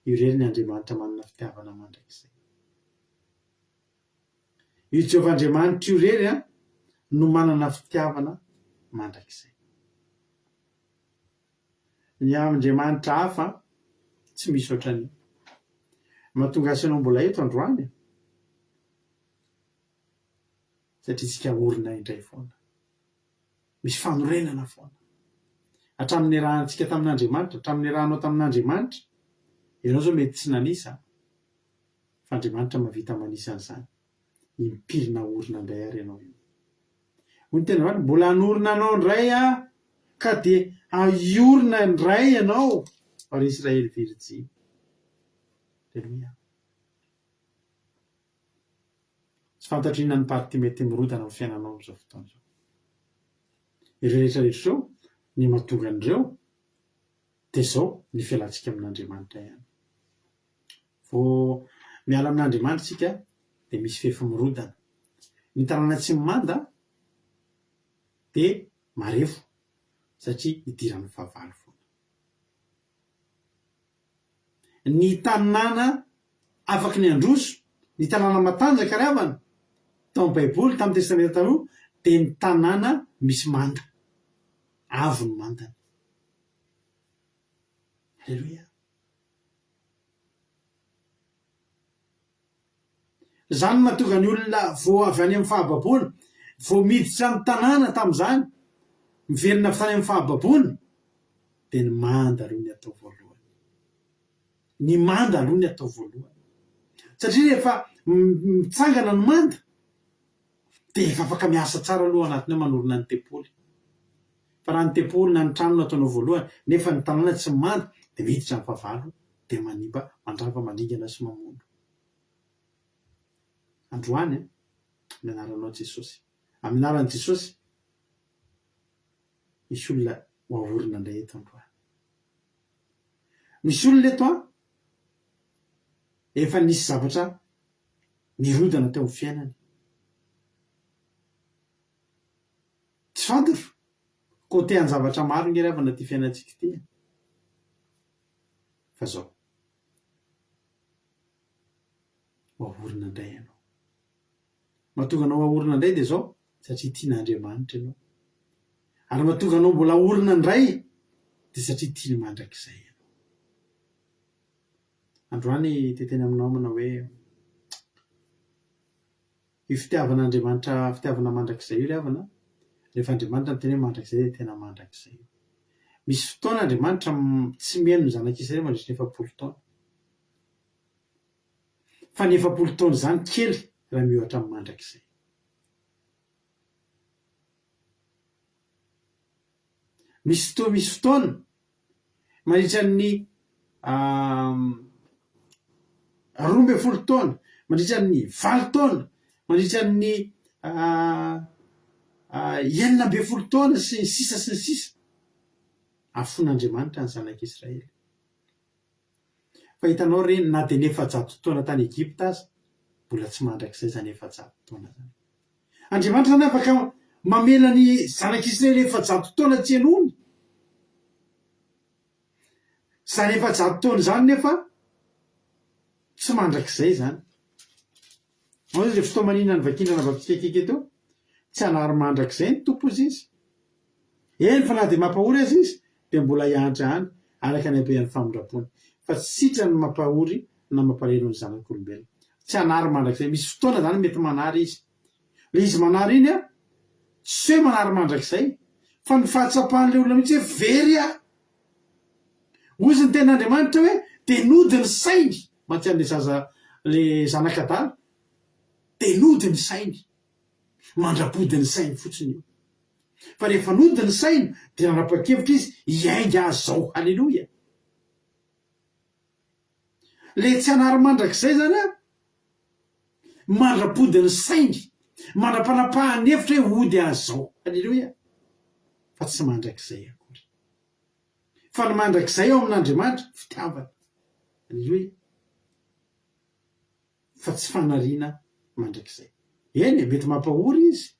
Io irery ny Andriamanitra manana fitiavana mandrakizay. Io Jehovah Andriamanitra io irery an, no manana fitiavana mandrakizay. Ny Andriamanitra hafa tsy misy ohatran'io. Mahatonga ahy sy ianao mbola eto androany satria tsika orina indray foana. Misy fanorenana foana. Hatramin'ny niarahantsika tamin'Andriamanitra, hatramin'ny niarahanao tamin'Andriamanitra, ianao izao mety tsy nanisa fa Andriamanitra mahavita manisa an'izany. Impiry naorina indray ary ianao io. Hoy ny teny vavy, mbola hanorina anao indray aho, ka dia hiorina indray ianao, ry Israely virjiny. Aleloia. Tsy fantatro inona ny partie mety mirodana amin'ny fiainanao amin'izao fotoana izao. Ireo rehetra rehetra ireo, ny mahatonga an'ireo dia izao, ny fialantsika amin'Andriamanitra ihany. Vao miala amin'Andriamanitra isika dia misy fefy mirodana. Ny tanàna tsy mimanda dia marefo satria idiran'ny fahavalo foana. Ny tanàna afaky ny handroso, ny tanàna matanjaka ry havana, tao amin'ny Baiboly, tamin'ny Testamenta Taloha, dia ny tanàna misy manda. Avo ny mandany. Aleloia. Izany no mahatonga ny olona vao avy any amin'ny fahababoana, vao miditra ny tanàna tamin'izany, miverina avy tany amin'ny fahababoana, dia ny manda aloha ny atao voalohany. Ny manda aloha ny atao voalohany. Satria rehefa mitsangana ny manda, dia efa afaka miasa tsara aloha ao anatiny ao manorina ny tempoly. Fa raha ny tempoly na ny trano no ataonao voalohany nefa ny tanàna tsy mimanda dia miditra ny fahavalo dia manimba, mandrava, mandringana sy mamono. Androany an, amin'ny anaranao Jesosy. Amin'ny anaran'i Jesosy, misy olona ho ahorina indray eto androany. Misy olona eto an, efa nisy zavatra nirodana teo amin'ny fiainany. Tsy fantatro, côté an-javatra maro nge ry havana ity fiainantsika ity e. Fa zao. Ho ahorina indray ianao. Mahatonga anao ahorina indray dia zao, satria tian'Andriamanitra ianao. Ary mahatonga anao mbola ahorina indray dia satria tiany mandrakizay ianao. Androany te hiteny aminao manao hoe io fitiavan'Andriamanitra fitiavana mandrakizay io ry havana, rehefa Andriamanitra miteny hoe mandrakizay dia tena mandrakizay io. Misy fotoana Andriamanitra tsy mihaino ny zanak'Israely mandritra ny 40 taona. Fa ny 40 taona izany kely raha miohatra amin'ny mandrakizay. Misy fotoa misy fotoana mandritra ny 12 taona, mandritra ny valo taona, mandritra ny 16 taona sy ny sisa sy ny sisa, afoin'Andriamanitra ny zanak'Israely. Fa hitanao re na dia ny 400 taona tany Egypta aza, mbola tsy mandrakizay izany 400 taona izany. Andriamanitra izany afaka mamela ny zanak'Israely 400 taona tsy henoiny. Izany 400 taona izany nefa tsy mandrakizay izany. Ao izay fotoa-manina novakiana navakintsika akaiky teo, tsy hanary mandrakizay ny Tompo hozy izy. Eny fa na dia mampahory aza izy dia mbola hiantra ihany araka ny habean'ny famindrampony. Fa tsy sitrany ny mampahory na mampalahelo ny zanak'olombelona. Tsy hanary mandrakizay. Misy fotoana izany mety manary izy. Ilay izy manary iny an, tsy hoe manary mandrakizay, fa ny fahatsapan'ilay olona mihitsy hoe very aho. Hozy ny tenin'Andriamanitra hoe dia nody ny sainy, mantsy an'ilay zaza, ilay zanak'adala, dia nody ny sainy. Mandra-pody ny sainy fotsiny io. Fa rehefa nody ny sainy dia nanapa-kevitra izy hiainga azy zao. Haleloia! Le tsy hanary mandrakizay zany an, mandra-pody ny sainy, mandra-panapahany hevitra hoe hody azy zao. Haleloia! Fa tsy mandrakizay akory. Fa ny mandrakizay ao amin'Andriamanitra, fitiavana. Haleloia! Fa tsy fanariana mandrakizay. Eny e, mety mampahory izy.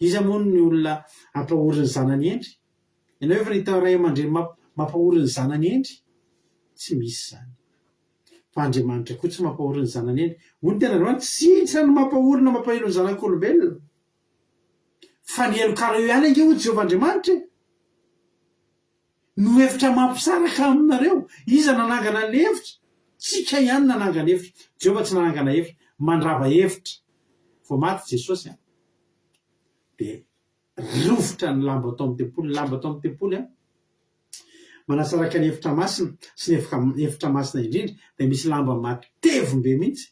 Iza moa ny olona hampahory ny zanany hendry? Ianao efa nahita ray aman-dreny mampahory ny zanany hendry? Tsy misy izany. Fa Andriamanitra koa tsy mampahory ny zanany hendry. Hoy ny tenin'Andriamanitra, Tsy iza no mampahory na mampahelo ny zanak'olombelona. Fa ny helokareo ihany ange hoy Jehovah Andriamanitra e! No efitra mampisaraka aminareo. Iza nanangana an'ilay efitra? Tsika ihany nanangana efitra. Jehovah tsy nanangana efitra. Mandrava efitra. Vao maty Jesosy an, dia rovitra ny lamba tao amin'ny tempoly. Ny lamba tao amin'ny tempoly an, manasaraka ny efitra masina sy ny efitra masina indrindra, dia misy lamba matevim-be mihitsy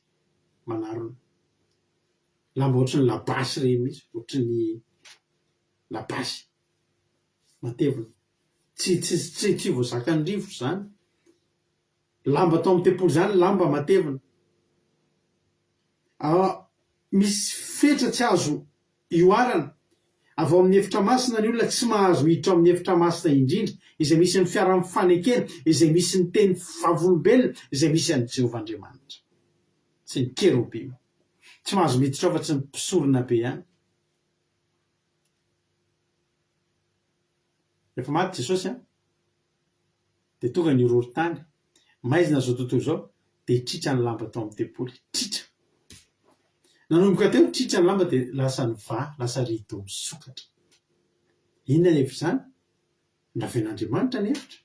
manarona. Lamba ohatry ny labasy ireny mihitsy, ohatry ny labasy. Matevina. Tsy tsy tsy tsy voazakan'ny rivotra izany. Lamba tao amin'ny tempoly izany lamba matevina. Misy fetra tsy azo ihoarana. Avy ao amin'ny efitra masina ny olona tsy mahazo miditra ao amin'ny efitra masina indrindra, izay misy ny fiaran'ny fanekena, izay misy ny teny vavolombelona, izay misy an'i Jehovah Andriamanitra sy ny kerobima. Tsy mahazo miditra ao afa-tsy ny mpisorona be ihany. Rehefa maty Jesosy, dia tonga ny horohorontany, maizina izao tontolo izao, dia tritra ny lamba tao amin'ny tempoly. Tritra. Nanomboka teo, tritra ny lamba dia lasa nivaha, lasa rideau misokatra. Inona ny hevitr'izany? Ndravain'Andriamanitra ny efitra.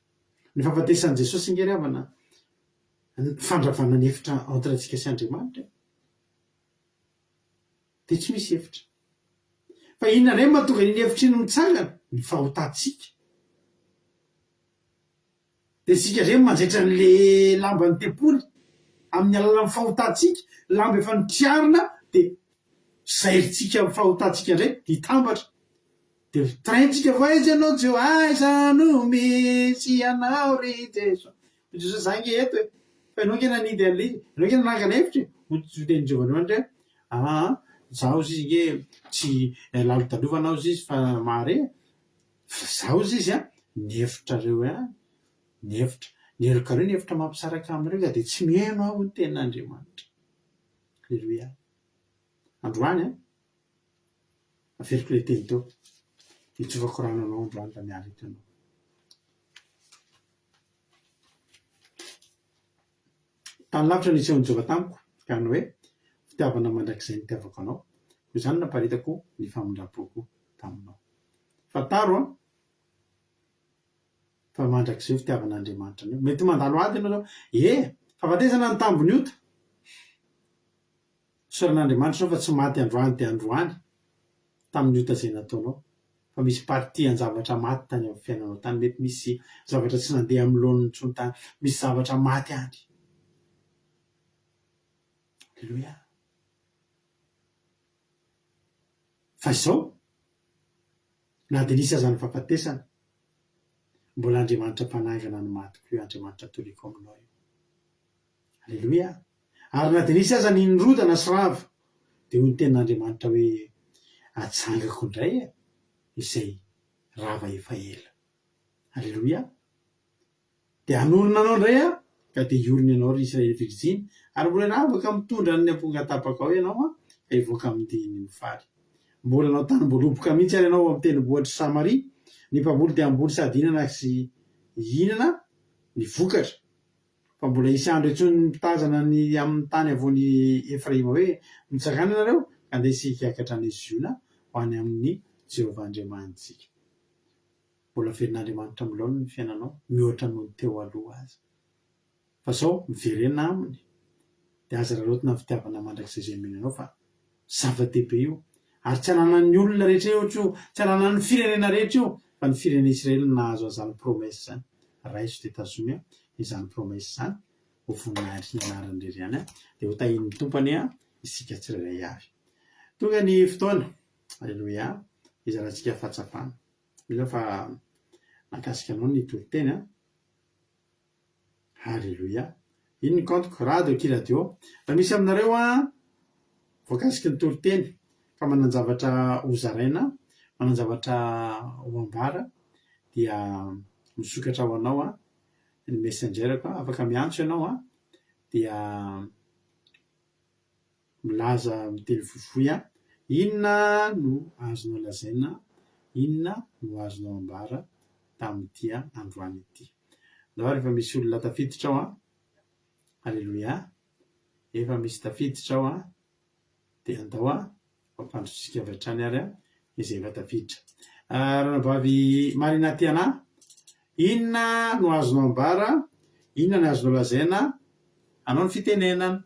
Ny fahafatesan'i Jesosy ange ry havana, ny fandravana ny efitra entre antsika sy Andriamanitra e. Dia tsy misy efitra. Fa inona indray no mahatonga an'iny efitra iny mitsangana? Ny fahotantsika. Dia isika indray no manjaitra an'le lamban'ny tempoly amin'ny alalan'ny fahotantsika, lamba efa notriarina dia zairintsika amin'ny fahotantsika indray hitambatra. Dia traintsika fa aiza ianao Jeho, aiza no misy anao ry Jeso. Hoy Jesosy, za ange eto e, fa ianao ange nanidy an'ilay izy, ianao ange nanangana efitra e. Hoy tenin'i Jehovah Andriamanitra hoe, aa, za hozy izy ange tsy lalodalovana hozy izy fa mahare e. Fa za hozy izy an, ny efitrareo ihany, ny efitra, ny helokareo ny efitra mampisaraka aminareo ka dia tsy mihaino aho hoy ny tenin'Andriamanitra. Aleloia. Androany an, averiko ilay teny teo, hitsofako rano anao androany raha miala eto ianao. Tany lavitra no nisehoan'i Jehovah tamiko, ka ny hoe, Fitiavana mandrakizay nitiavako anao, koa izany no naparitako ny famindram-poko taminao. Fantaro an, fa mandrakizay io fitiavan'Andriamanitra anao io. Mety mandalo ady ianao izao. Ie, fahafatesana ny tambin'ny ota. Isaoran'Andriamanitra ianao fa tsy maty androany dia androany tamin'ny ota izay nataonao. Fa misy partie an-javatra maty tany amin'ny fiainanao tany. Mety misy zavatra tsy nandeha amin'ny laoniny intsony tany. Misy zavatra maty any. Aleloia. Fa izao, na dia nisy aza ny fahafatesana, mbola Andriamanitra mpanangana ny maty koa io Andriamanitra toriko aminao io. Aleloia! Ary na dia nisy aza ny nirodana sy rava, dia hoy ny tenin'Andriamanitra hoe, Atsangako indray izay rava efa ela. Aleloia! Dia hanorina anao indray Aho, ka dia hiorina ianao, ry Israely virjiny, ary mbola hiravaka mitondra ny ampongatapakao ianao, ka hivoaka amin'ny dihiny mifaly. Mbola hanao tanim-boaloboka mihitsy ary ianao ao amin'ny tendrombohitr'i Samaria. Ny mpamboly dia hamboly sady hihinana sy hihinana ny vokatra. Fa mbola hisy andro intsony mpitazana ny amin'ny tany havoan'i Efraima hoe, Mitsangàna ianareo, ka andeha isika hiakatra any Ziona, ho any amin'i Jehovah Andriamanitsika. Mbola velon'Andriamanitra amin'ny laoniny ny fiainanao, mihoatra noho ny teo aloha aza. Fa izao, miverena aminy, dia aza raraotina ny fitiavana mandrakizay izay omeny anao fa zava-dehibe io. Ary tsy ananan'ny olona rehetra io ohatra io, tsy ananan'ny firenena rehetra io, fa ny firenena Israely no nahazo an'izany promesse izany. Raiso dia tazomy izany promesse izany, ho voninahitry ny anarany irery ihany, dia ho tahian'ny Tompo anie isika tsirairay avy. Tonga ny fotoana, Aleloia, hizarantsika fahatsapana. Mino aho fa nahakasika anao ny toriteny an. Haleloia. Iny ny kaontiko, rado akia radio. Raha misy aminareo an, voakasiky ny toriteny ka manan-javatra ho zaraina, manan-javatra ho ambara dia misokatra ho anao an, ny messenger-ko an, afaka miantso ianao an, dia Milaza miteny fohifohy aho. Inona no azonao lazaina, inona no azonao ambara tamin'ity androany ity? Ndao ary efa misy olona tafiditra ao an! Aleloia! Efa misy tafiditra ao an! Dia andao an, fampandrosotsika avy hatrany ary an, izay efa tafiditra. Ranabavy Marina Tiana, inona no azonao ambara, inona no azonao lazaina, anao ny fitenenana.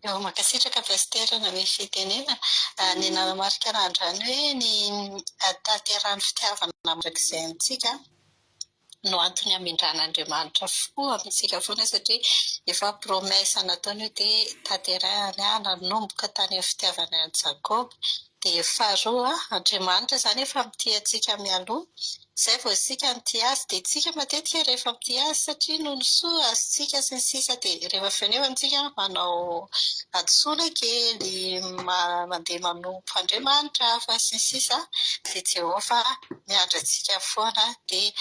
Mankasitraka Pasitera nanome fitenenana. Ny nanamarika anah androany hoe ny hahatanterahan'ny fitiavana mandrakizay antsika no antony hamindran'Andriamanitra fo amintsika foana satria efa promesse nataony io dia tanterahiny nanomboka tany amin'ny fitiavany an'i Jakoba. Dia faharoa, Andriamanitra izany efa mitia antsika mialoha. Izay vao isika no tia azy. Dia isika matetika rehefa mitia azy satria noho ny soa azontsika sy ny sisa dia rehefa avy eo nefa isika manao hadisoana kely, mandeha manompo andriamanitra hafa sy ny sisa dia Jehovah miandry antsika foana dia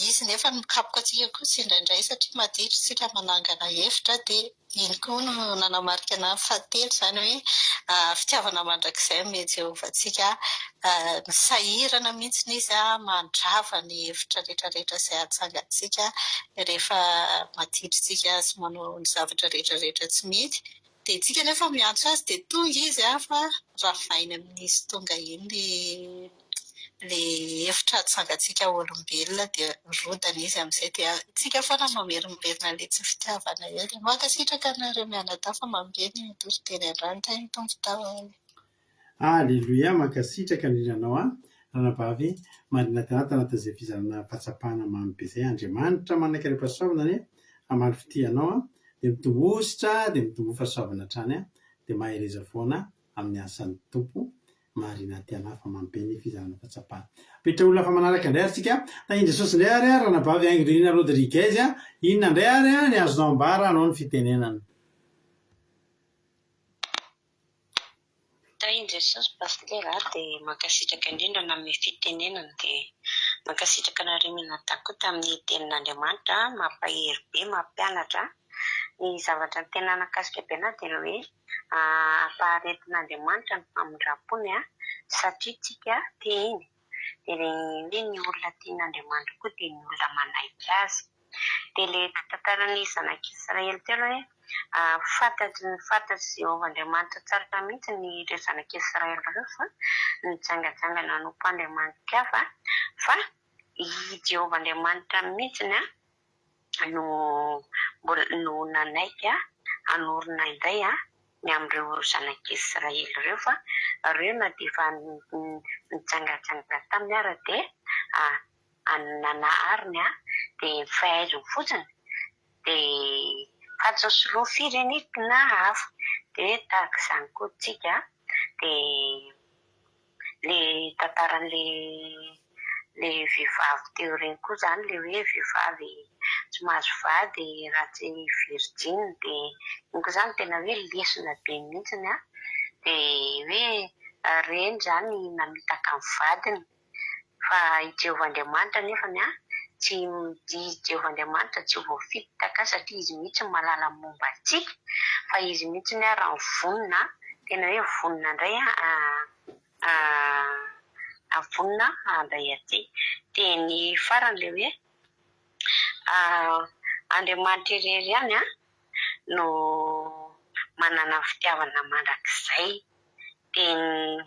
izy nefa mikapoka antsika koa tsindraindray satria maditra isika manangana hevitra dia iny koa no nanamarika anah fahatelo izany hoe fitiavana mandrakizay omen'i Jehovah antsika. Misahirana mihitsy izy mandrava ny hevitra rehetra rehetra izay atsangantsika rehefa maditra isika sy manao ny zavatra rehetra rehetra tsy mety. Dia isika nefa miantso azy dia tonga izy fa ravainy amin'izy tonga iny ilay hevitra atsangantsika olombelona dia rodana izy amin'izay dia isika foana mamerimberina ilay tsy fitiavana eo. Dia mankasitraka anareo mianadahy fa manome ny toriteny androany. Tahin'ny Tompo daholo. Aleloia, mankasitraka indrindra anao an, ranabavy Marina Tana tanatin'izay fizarana fahatsapana mamy be izay, Andriamanitra manan-karem-pahasoavana anie hamaly fitia anao an, dia mitomboa hosotra dia mitomboa fahasoavana hatrany an, dia mahereza foana amin'ny asan'ny Tompo, Marina Tiana fa mamy be ny fizarana fahatsapana. Ampiditra olona hafa manaraka indray ary tsika, Tahin'i Jesosy indray ary an, ranabavy Haingo-Nirina Rodriguez an, inona indray ary an ny azonao ambara hanao ny fitenenana? Tahin'i Jesosy Pasitera a, dia mankasitraka indrindra nanome fitenenana, dia mankasitraka anareo mianadahy koa tamin'ny tenin'Andriamanitra, mampahery be, mampianatra, ny zavatra tena nahakasika be anah dia ny hoe ampaharetin'Andriamanitra ny famindram-pony satria tsika tiany, dia ny hoe ny olona tian'Andriamanitra koa dia ny olona manaiky azy. Dia ilay tantaran'ny zanak'Israely teo aloha hoe fantatry ny fantatr'i Jehovah Andriamanitra tsara mihitsy ny ireo zanak'Israely ireo fa nijangajanga nanompo andriamani-kafa fa i Jehovah Andriamanitra mihitsy no mbola no nanaiky hanorina indray ny amin'ireo zanak'Israely ireo fa ireo na dia efa nijangajanga taminy ara dia nanariny dia ny fahaizany fotsiny dia fa tsy nisoloany firenena hafa dia tahaka izany koa tsika dia le tantaran'le le vehivavy teo ireny koa izany le hoe vehivavy tsy mahazo vady raha tsy virjiny dia iny koa izany tena hoe lesona be mihitsiny an dia hoe ireny izany namitaka ny vadiny Fa i Jehovah Andriamanitra anefa tsy, i Jehovah Andriamanitra tsy ho voafitaka satria Izy mihitsy no mahalala ny momba antsika, fa Izy mihitsy ary no vonona, tena hoe vonona indray vonona handray antsika. Dia ny farany ilay hoe Andriamanitra irery ihany no manana fitiavana mandrakizay. Dia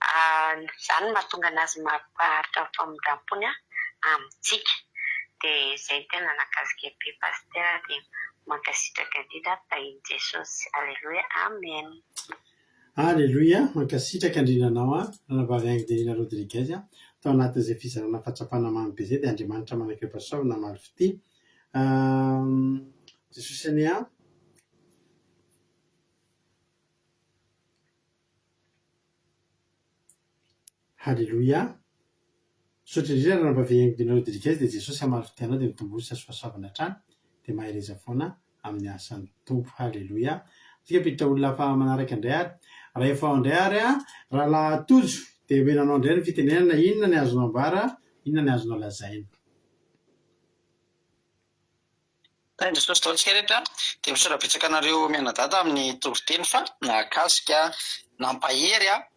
Izany no mahatonga an'azy mampaharitra ny famindram-pony amintsika. Dia izay no tena nahakasika be Pasitera dia mankasitraka indrindra tahin'i Jesosy. Aleloia Amen. Aleloia, mankasitraka indrindra anao an, Ranabavy Angelina Rodriguez an, tao anatin'izay fizarana fahatsapana mamy be izay dia Andriamanitra manakeo-pahasoavana namaly fitia. Jesosy anie an. Haleloia! Misaotra indrindra ranabavy Haingodina Rodriguez dia Jesosy hamaly fitia anao dia mitomboa sy azo fahasoavana hatrany dia mahereza foana amin'ny asan'ny Tompo. Haleloia! Antsika hampiditra olona hafa manaraka indray ary. Raha efa ao indray ary an, Rahalahy Tojo dia omena anao indray ny fitenenana, inona ny azonao ambara, inona ny azonao lazaina? Tahin'i Jesosy daholo tsika rehetra dia misaotra betsaka anareo mianadahy tamin'ny toriteny fa nahakasika nampahery ahy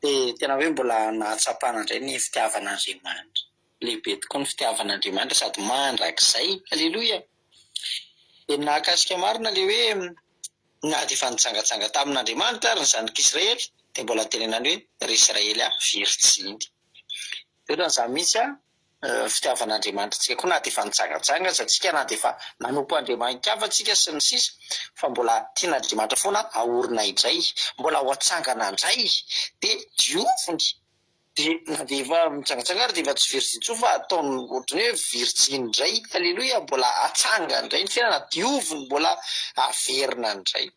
dia tena hoe mbola nahatsapana indray ny fitiavan'Andriamanitra. Lehibe tokoa ny fitiavan'Andriamanitra sady mandrakizay. Aleloia! Dia ny nahakasika marina ilay hoe na dia efa nijangajanga tamin'Andriamanitra ary ny zanak'Israely dia mbola tenenany hoe ry Israely aho virjiny. Dia ohatran'izany mihitsy aho fitiavan'Andriamanitra antsika koa na dia efa nijangajanga aza tsika na dia efa nanompo andriamani-kafa tsika sy ny sisa fa mbola tian'Andriamanitra foana haorina indray, mbola ho atsangana indray dia dioviny dia na dia efa mijangajanga ary dia efa tsy virjiny intsony fa ataony ohatran'ny hoe virjiny indray, aleloia, mbola atsangana indray ny fiainana, dioviny mbola averina indray,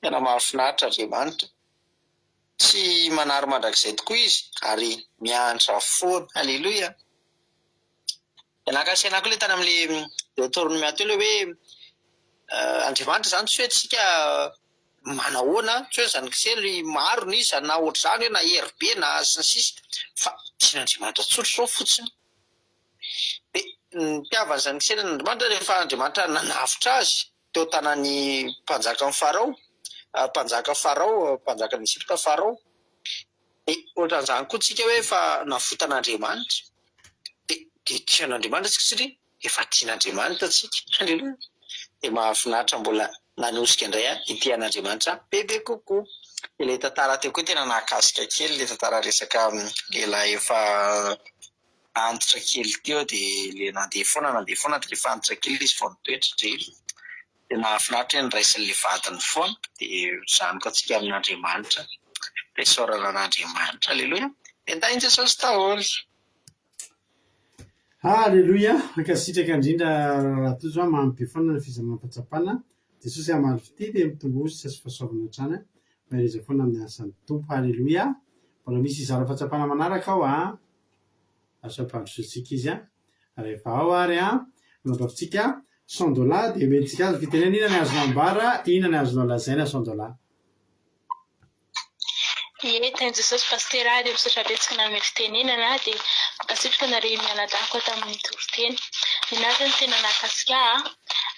tena mahafinaritra Andriamanitra. Tsy manary mandrakizay tokoa Izy ary miantra foana. Aleloia! Dia naka saina koa ilay tany amin'ilay Deoteronomia teo ilay hoe Andriamanitra izany tsy hoe tsika manahoana, tsy hoe zanak'Israely maro ny isa na ohatr'izany hoe na hery be na sy ny sisa fa tian'Andriamanitra tsotra izao fotsiny. Dia ny nitiavan'ny zanak'Israely an'Andriamanitra rehefa Andriamanitra nanavotra azy teo an-tanan'ny mpanjakan'i Farao, mpanjaka Farao, mpanjakan'i Egypta Farao. Dia ohatran'izany koa tsika hoe efa navotan'Andriamanitra. Dia dia tian'Andriamanitra tsika satria efa tian'Andriamanitra tsika. Aleloia. Dia mahafinaritra mbola nanosika indray ahy hitia an'Andriamanitra bebe kokoa. Ilay tantara teo koa tena nahakasika kely ilay tantara resaka lehilahy efa antitra kely teo dia ilay nandeha foana nandeha foana dia rehefa antitra kely izy vao nitoetra dia dia mahafinaritra hoe noraisin'ilay vadiny foana dia izany koa antsika amin'Andriamanitra dia isaorana an'Andriamanitra aleloia dia tahin'i Jesosy daholo. Aleloia! Mankasitraka indrindra Rahalahy Tojo a, mamy be foana ny fizarana fahatsapana. Jesosy hamaly fitia dia mitomboa sy sy fahasoavana hatrany a. Mahereza foana amin'ny asan'ny Tompo. Aleloia! Mbola misy hizara fahatsapana manaraka ao a. Asa ampandrosoantsika izy a. Rehefa ao ary a, anabavintsika cent dollars dia omentsika azy ny fitenenana inona ny azonao ambara, inona ny azonao lazaina cent dollars. Ie, Tahin'i Jesosy Pasitera dia misaotra betsaka nanome fitenenana dia mankasitraka anareo mianadahy koa tamin'ny toriteny. Ny ahy zany tena nahakasika ahy,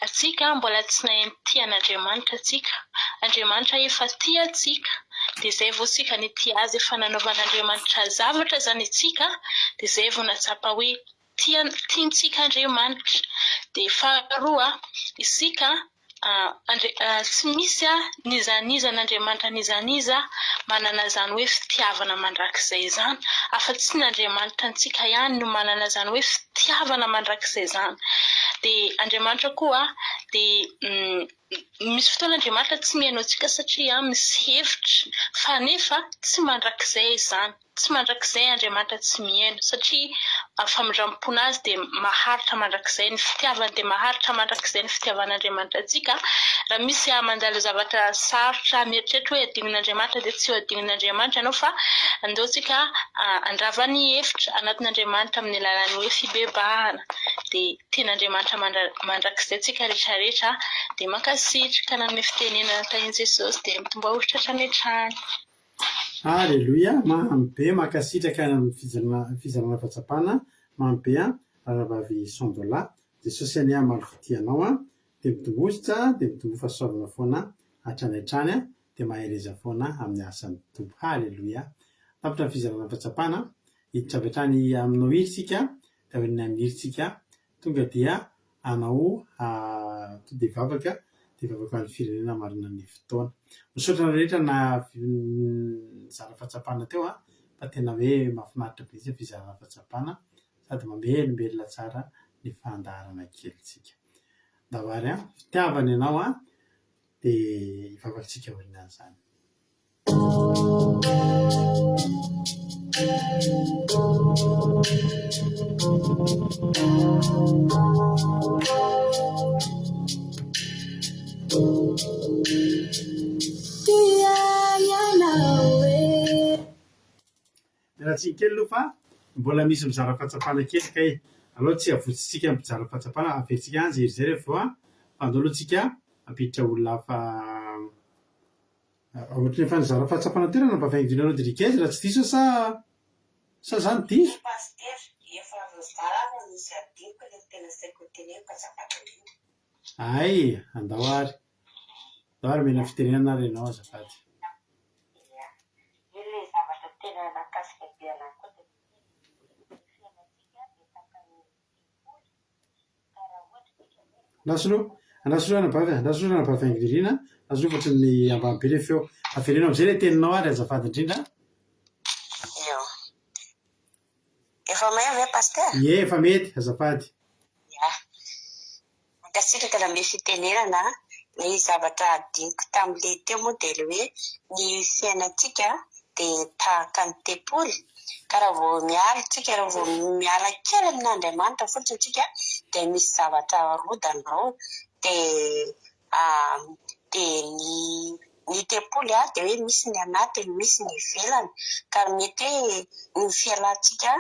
antsika mbola tsy nahay nitia an'Andriamanitra antsika, Andriamanitra efa tia antsika dia zay vao tsika nitia azy, efa nanaovan'Andriamanitra zavatra zany antsika dia zay vao nahatsapa hoe tia tiantsika Andriamanitra. Dia faharoa isika Andre, tsy misy n'iza n'iza n'Andriamanitra n'iza n'iza manana izany hoe fitiavana mandrakizay izany, afa-tsy ny Andriamanitra antsika ihany no manana izany hoe fitiavana mandrakizay izany. Dia Andriamanitra koa dia misy fotoana Andriamanitra tsy mihaino antsika satria misy hevitra, fa nefa tsy mandrakizay izany. Tsy mandrakizay Andriamanitra tsy mihaino satria famindram-pona azy dia maharitra mandrakizay, ny fitiavany dia maharitra mandrakizay ny fitiavan'Andriamanitra antsika. Raha misy mandalo zavatra sarotra mieritreritra hoe adinon'Andriamanitra dia tsy ho adinon'Andriamanitra ianao fa andao tsika handrava ny efitra anatin'Andriamanitra amin'ny alalan'ny hoe fibebahana dia tian'Andriamanitra mandrakizay tsika rehetra rehetra dia mankasitraka nanome fitenenana tahin'i Jesosy dia mitomboa ho hatrany hatrany. Aleloia, mamy be, mankasitraka ny fizarana fahatsapana, mamy be an, rahavavy Sandola, Jesosy anie hamaly fitia anao an, dia mitomboa dia mitomboa fahasoavana foana hatrany hatrany an, dia mahereza foana amin'ny asan'ny Tompo. Haleloia. Tapitra ny fizarana fahatsapana, hiditra avy hatrany aminao hiry isika, dia aorian'ny hiry tsika Tonga dia hanao to dia vavaka dia vavaka ho an'ny firenena marina ny fotoana. Misaotra anareo rehetra nizara fahatsapana teo an, fa tena hoe mahafinaritra be mihitsy ny fizarana fahatsapana sady mamelombelona tsara ny fandaharana kelintsika. Ndao ary an, fitiavana ianao an, dia hivavaka isika aorianan'izany. Miala tsiny kely aloha fa mbola misy mizara fahatsapana kely kay. Aleo tsy avotsitsika ny mpizara fahatsapana, averintsika ihany izay hery izay rehefa avy eo an. Fa andao aloha tsika hampiditra olona hafa. Ohatran'ny efa nizara fahatsapana teo Ranabavy Haingodina Rodriguez raha tsy diso aho sa sa za no diso? Pasitera, efa nizara aho fa misy adinoko ilay tena saiko hoteneniko azafady indrindra. Hay, andao ary. Andao ary omena fitenenana ary ianao azafady. Ia. Ilay zavatra tena nahakasika be anah koa dia ny fiainantsika dia tahaka ny tempoly Andraso aloha, andraso aloha ranabavy a, andraso aloha ranabavy Haingonirina a, andraso aloha fa ohatran'ny ambany be ilay feo. Avereno amin'izay ilay teninao ary azafady indrindra. Io. Efa mahay ve Pasteur? Ie, efa mety, azafady. Ia. Mankasitraka nanome fitenenana. Ilay zavatra adinoko tamin'ilay teo moa dia ilay hoe ny fiainantsika dia tahaka ny tempoly ka raha vao miala tsika, raha vao miala kely amin'Andriamanitra fotsiny tsika dia misy zavatra arodana ao dia dia ny. Ny tempoly dia hoe misy ny anatiny, misy ny ivelany, ka mety hoe ny fialantsika,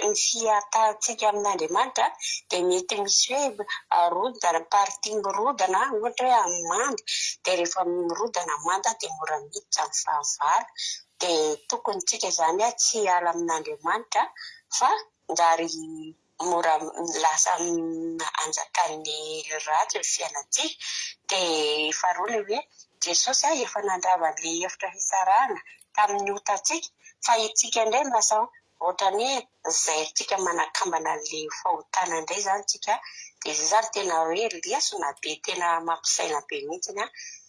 ny fiatahantsika amin'Andriamanitra dia mety misy hoe arodana, partie mirodana, ohatra hoe amin'ny manda, dia rehefa mirodana ny manda dia mora miditra ny fahavalo. Dia tokony tsika izany tsy hiala amin'Andriamanitra fa njary mora lasa anjakan'ny ratsy ny fiainantsika. Dia faharoa ilay hoe Jesosy efa nandrava an'ilay efitra fisarahana tamin'ny otantsika fa itsika indray lasa ohatran'ny hoe zairintsika manakambana an'ilay fahotana indray izany tsika. Dia izay izany tena hoe lesona be tena mampisaina be mihitsy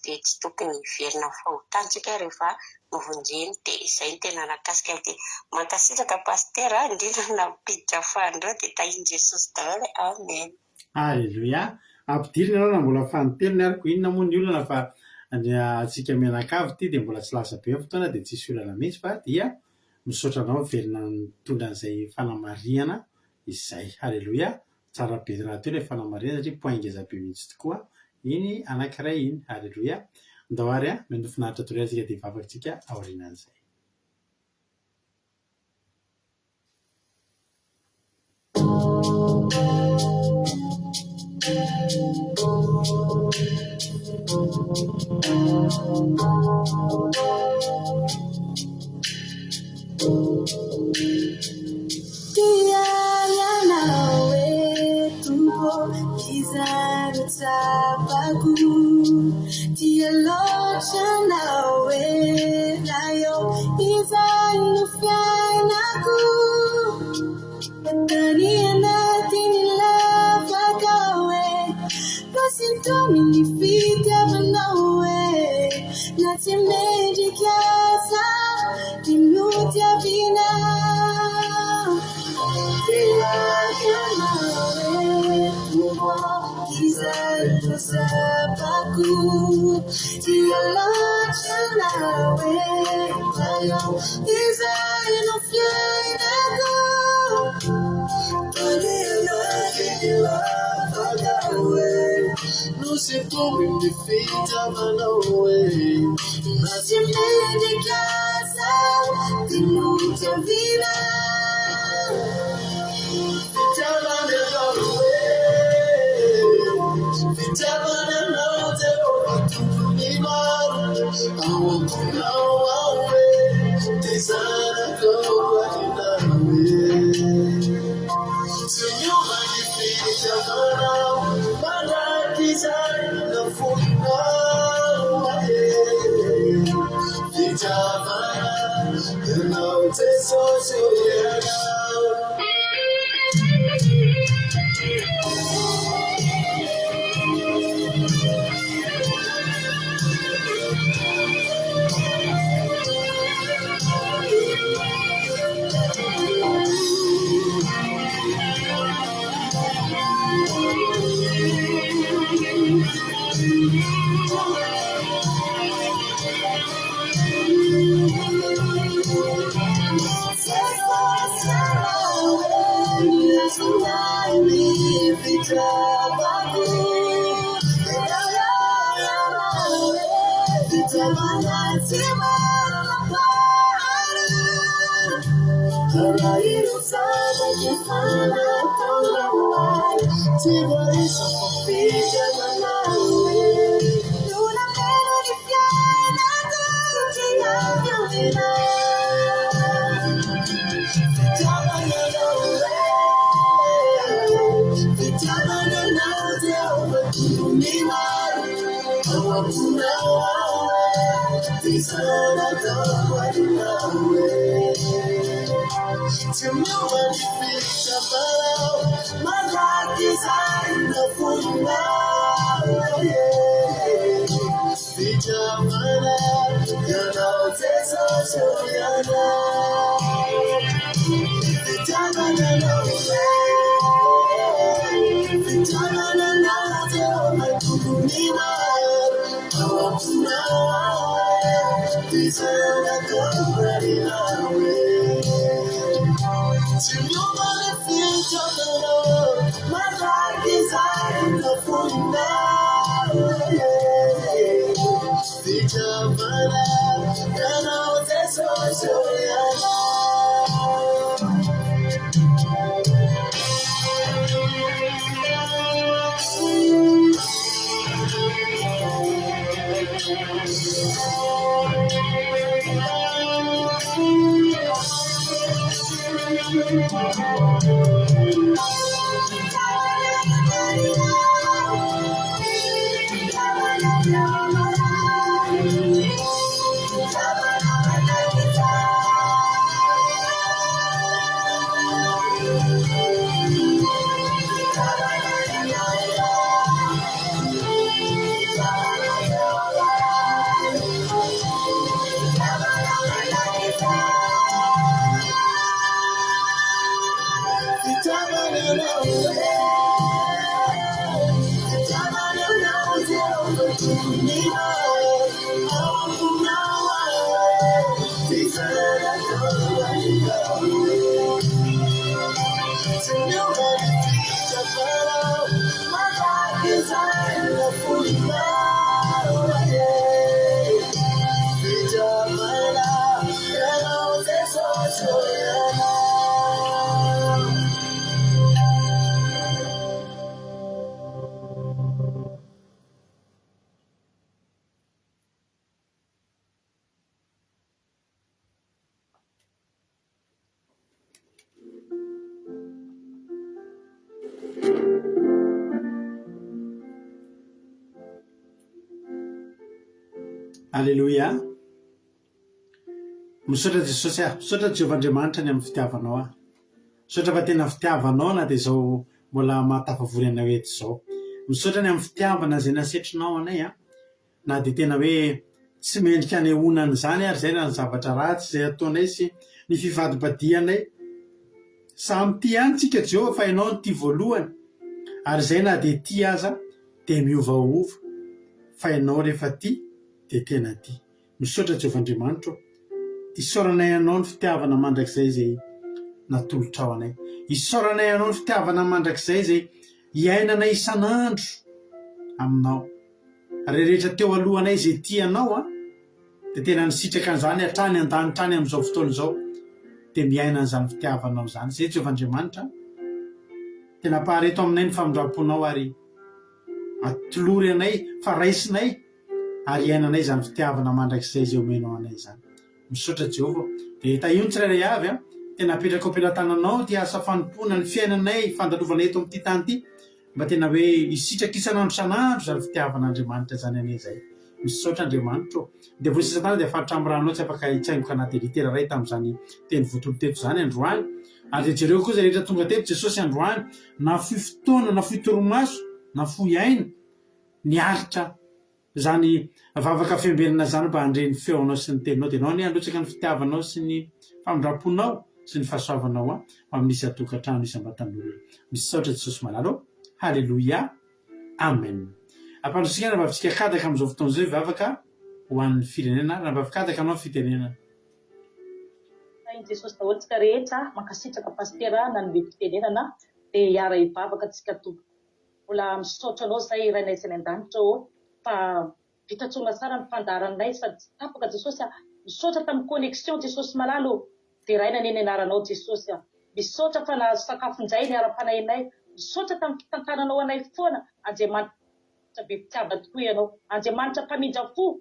dia tsy tokony hiverina amin'ny fahotana tsika rehefa novonjeny dia izay no tena nahakasika ahy dia mankasitraka Pasitera a, indrindra nampiditra fahan'ireo dia tahin'i Jesosy daholo e, Amen. Aleloia! Ampidirina ianao raha mbola fanintelony ary koa inona moa ny olana fa ny antsika mianakavy ity dia mbola tsy lasa be ny fotoana dia tsisy olana mihitsy fa dia misaotra anao miverina nitondra an'izay fanamarihana izay. Aleloia! Tsara be rahateo ilay fanamarihana satria point ngeza be mihitsy tokoa iny anankiray iny. Aleloia. Ndao ary an, miandoha finaritra doria isika dia hivavaka isika aorianan'izay. Tia ianao e Tompo izany no tsapako Tia loatra anao e Ray ô izany no fiainako Tany anatin'ny lavaka ao e Nosintomin'ny fitiavanao e Na tsy mendrika aza dia notiavina Tia ianao e Tompo izany no tsapako Tia loatra anao e Ray ô izay no fiainako Tany anatin'ny lavaka ao e Nosintomin'ny fitiavanao e Na tsy mendrika aza dia notiavina Fitiavana anao e Fitiavana anao Jehovah Tompon'ny maro Ao am-ponao aho e Dia zanakao arinao e Tsy miova ny fitiavanao Mandrakizay nafoinao ahy e Fitiavana ianao Jesosy ô ianao. Fitiavana Ianao Jesosy ô Ianao. Aleloia. Misaotra Jesosy ah. Misaotra Jehovah Andriamanitra ny amin'ny fitiavanao ahy. Misaotra fa tena fitiavanao na dia izao mbola mahatafavory anao eto izao. Misaotra ny amin'ny fitiavana izay nasetrinao anay ah. Na dia tena hoe tsy mendrika hanehoana an'izany ary izay raha ny zavatra ratsy izay ataonay sy ny fivadibadihanay. Samy tia ihany tsika Jehovah fa ianao no tia voalohany ary izay na dia tia aza dia miovaova fa ianao rehefa tia dia tena tia. Misaotra Jehovah Andriamanitra ô. Isaoranay anao ny fitiavana mandrakizay izay natolotrao anay. Isaoranay anao ny fitiavana mandrakizay izay iainanay isan'andro aminao. Ary rehetra teo alohanay izay tia anao an, dia tena nisitraka an'izany hatrany an-danitra any amin'izao fotoana izao, dia miaina an'izany fitiavanao izany. Izay Jehovah Andriamanitra an. Tena ampahareto aminay ny famindram-ponao ary atolory anay fa raisinay ary iainanay izany fitiavana mandrakizay izay omenao anay izany. Misaotra Jehovah. Dia tahio ny tsirairay avy an. Tena apetrako am-pelatananao ity asa fanompoana, ny fiainanay, fandalovana eto amin'ity tany ity. Mba tena hoe hisitraka isan'andro isan'andro izany fitiavan'Andriamanitra izany anie izay. Misaotra Andriamanitra ô. Ny devoly sy satana dia faritra amin'ny ranao tsy afaka hitsaingoka na dia litera iray tamin'izany teny votoly teto izany androany. Ary dia jereo koa izay rehetra tonga teto Jesosy androany, nafoy fotoana, nafoy torimaso, nafoy aina, niaritra Izany vavaka fiambenana izany mba handre ny feonao sy ny teninao dia ianao anie handrotsaka ny fitiavanao sy ny famindram-ponao sy ny fahasoavanao ho amin'ny isan-tokantrano isam-batan'olona. Misaotra Jesosy malala ô. Haleloia. Amen. Ampandrosoiko ny rahavavitsika Kadaka amin'izao fotoana izao hivavaka ho an'ny firenena. Rahavavy Kadaka anao ny fitenenana. Tahin'i Jesosy daholo tsika rehetra, mankasitraka Pasitera nanome fitenenana, dia hiara hivavaka tsika tompoko. Mbola misaotra anao zay Rainay izay any an-danitra ô fa vita soamatsara ny fandaharanay sady tsy tapaka Jesosy a! Misaotra tamin'ny connexion Jesosy malala ô! Deraina anie ny anaranao Jesosy a! Misaotra fa nahazo sakafo indray ny ara-panahinay, misaotra tamin'ny fitantananao anay foana Andriamanitra be fitiavana tokoa ianao, Andriamanitra mpamindra fo,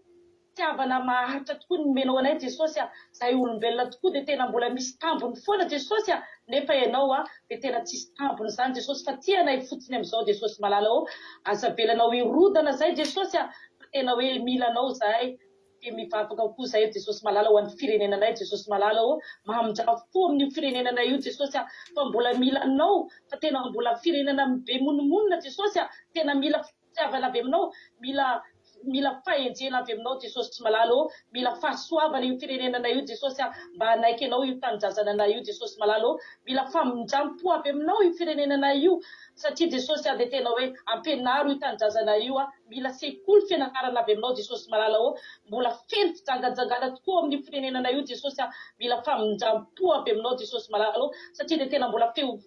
Fitiavana maharitra tokoa ny nomenao anay Jesosy a! Zahay olombelona tokoa dia tena mbola misy tambiny foana Jesosy a! Nefa ianao a! Dia tena tsisy tambiny izany Jesosy fa tia anay fotsiny amin'izao Jesosy malala ô! Aza avelanao hirodana zay Jesosy a! Fa tena hoe mila anao zahay dia mivavaka koa zahay Jesosy malala ho an'ny firenenanay Jesosy malala ô! Mamindrà fo amin'io firenenanay io Jesosy a! Fa mbola mila anao fa tena mbola firenena be monomonona Jesosy a! Tena mila Fitiavana avy aminao, mila mila fahendrena avy aminao Jesosy malala ô, mila fahasoavana io firenenanay io Jesosy a, mba hanaiky anao io tanindrazananay io Jesosy malala ô, mila famindrampo avy aminao io firenenanay io satria Jesosy a dia tena hoe ampianaro io tanindrazanay io a, mila sekoly fianarana avy aminao Jesosy malala ô, mbola feno fijanganjangana tokoa ao amin'io firenenanay io Jesosy a, mila famindrampo avy aminao Jesosy malala ô, satria dia tena mbola feo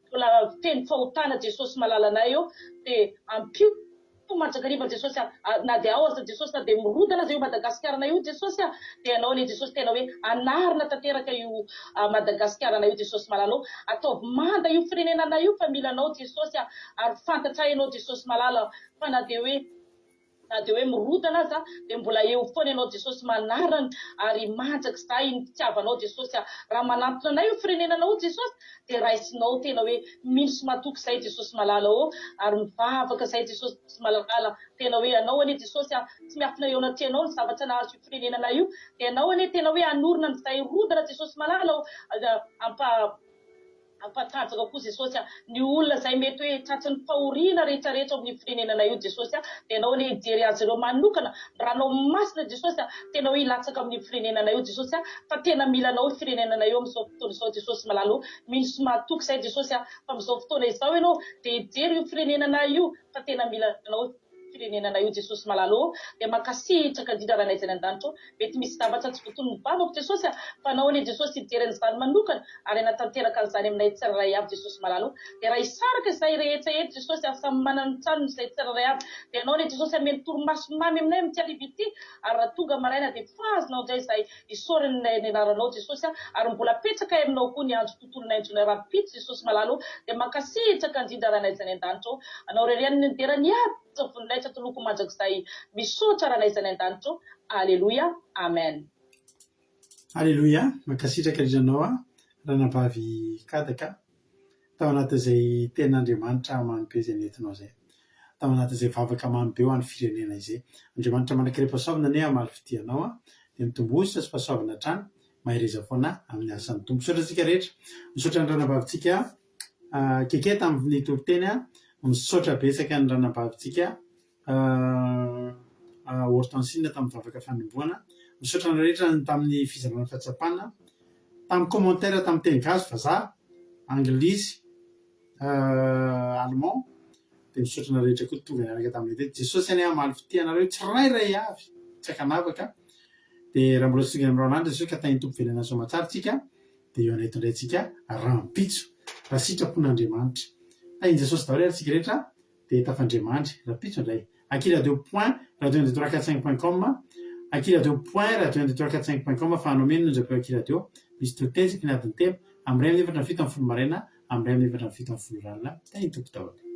mbola feno fahotana Jesosy malalanay ô dia ampio. Mandrakariva Jesosy a, na dia ao aza Jesosy na dia mirodana aza io Madagasikara-nay io Jesosy a, dia Ianao anie Jesosy tena hoe anarina tanteraka io Madagasikara-nay io Jesosy malala ô, ataovy manda io firenenanay io fa mila Anao Jesosy a, ary fantatray Ianao Jesosy malala fa na dia hoe na dia hoe mirodana aza dia mbola eo foana Ianao Jesosy manarina ary mandrakizay ny fitiavanao Jesosy a, raha manantona anay io firenenanao io Jesosy dia raisinao tena hoe mino sy matoky izay Jesosy malala ô ary mivavaka izay Jesosy malala tena hoe Ianao anie Jesosy a tsy miafina eo anatrehanao ny zavatra nahazo io firenenana io dia Ianao anie tena hoe hanorina an'izay rodana Jesosy malala ô ampa ampatanjaka koa Jesosy a ny olona izay mety hoe tratry ny fahoriana rehetra rehetra ao amin'io firenenana io Jesosy a dia Ianao anie hijery azy ireo manokana ny ranao masina Jesosy a tena hoe hilatsaka amin'io firenenana io Jesosy a fa tena mila anao io firenenana io amin'izao fotoana izao Jesosy malala o mino sy mahatoky izay Jesosy a fa amin'izao fotoana izao ianao dia hijery io firenenana io fa tena mila anao io firenenana io Jesosy malala o dia mankasitraka indrindra Rainay izay any an-danitra o mety misy zavatra tsy voatonon'ny vavako Jesosy a fa anao anie Jesosy hijery an'izany manokana ary hanatanteraka an'izany aminay tsirairay avy Jesosy malala o dia raha hisaraka izahay rehetra eto Jesosy ary samy manana ny tranony izahay tsirairay avy dia Ianao anie Jesosy hameno torimaso mamy aminay amin'ity hariva ity ary raha tonga maraina dia fahazonao indray izahay isaorana ny anaranao Jesosy a ary mbola apetrakay aminao koa ny andro tontolonay andronay rahampitso Jesosy malala o dia mankasitraka indrindra Rainay izay any an-danitra o Anao irery ihany no dera ny haja voninahitra toloko mandrakizay misaotra Rainay izay any an-danitra o Aleloia Amen. Aleloia, mankasitraka indrindra anao aho ranabavy Kadaka tao anatin'izay tenin'Andriamanitra mamy be izay nentinao izay, tao anatin'izay vavaka mamy be ho an'ny firenena izay. Andriamanitra manan-karem-pahasoavana anie hamaly fitia anao an, dia mitomboa sy fahasoavana hatrany, mahereza foana amin'ny asan'ny Tompo. Misaotra antsika rehetra, misaotra ny ranabavintsika Keke tamin'ny toriteny an, misaotra betsaka ny ranabavintsika Hortensine tamin'ny vavaka fanombohana. Misaotra anareo rehetra tamin'ny fizarana fahatsapana, tamin'ny commentaire tamin'ny teny gasy, vazaha, anglisy, allemand. Dia misaotra anareo rehetra koa tonga niaraka taminay teto. Jesosy anie hamaly fitia anareo tsirairay avy, tsy ankanavaka. Dia raha mbola tsy tonga any amin'ny Rwanda Jesosy ka tahin'ny Tompo velona soamatsara tsika, dia eo anay indray tsika rahampitso, raha sitrapon'Andriamanitra. Tahin'i Jesosy daholo ary tsika rehetra. dia tafandriamandry rahampitso indray. Akiradio point radio un deux trois quatre cinq point com Akiradio point radio un deux trois quatre cinq point com afahanao mihaino ny onjam-peo Akiradio misy toriteny isaky ny adiny telo, amin'ny iray amin'ny efatra amby 17 maraina, amin'ny iray amin'ny efatra amby 17 alina. Tahin'ny Tompo daholo.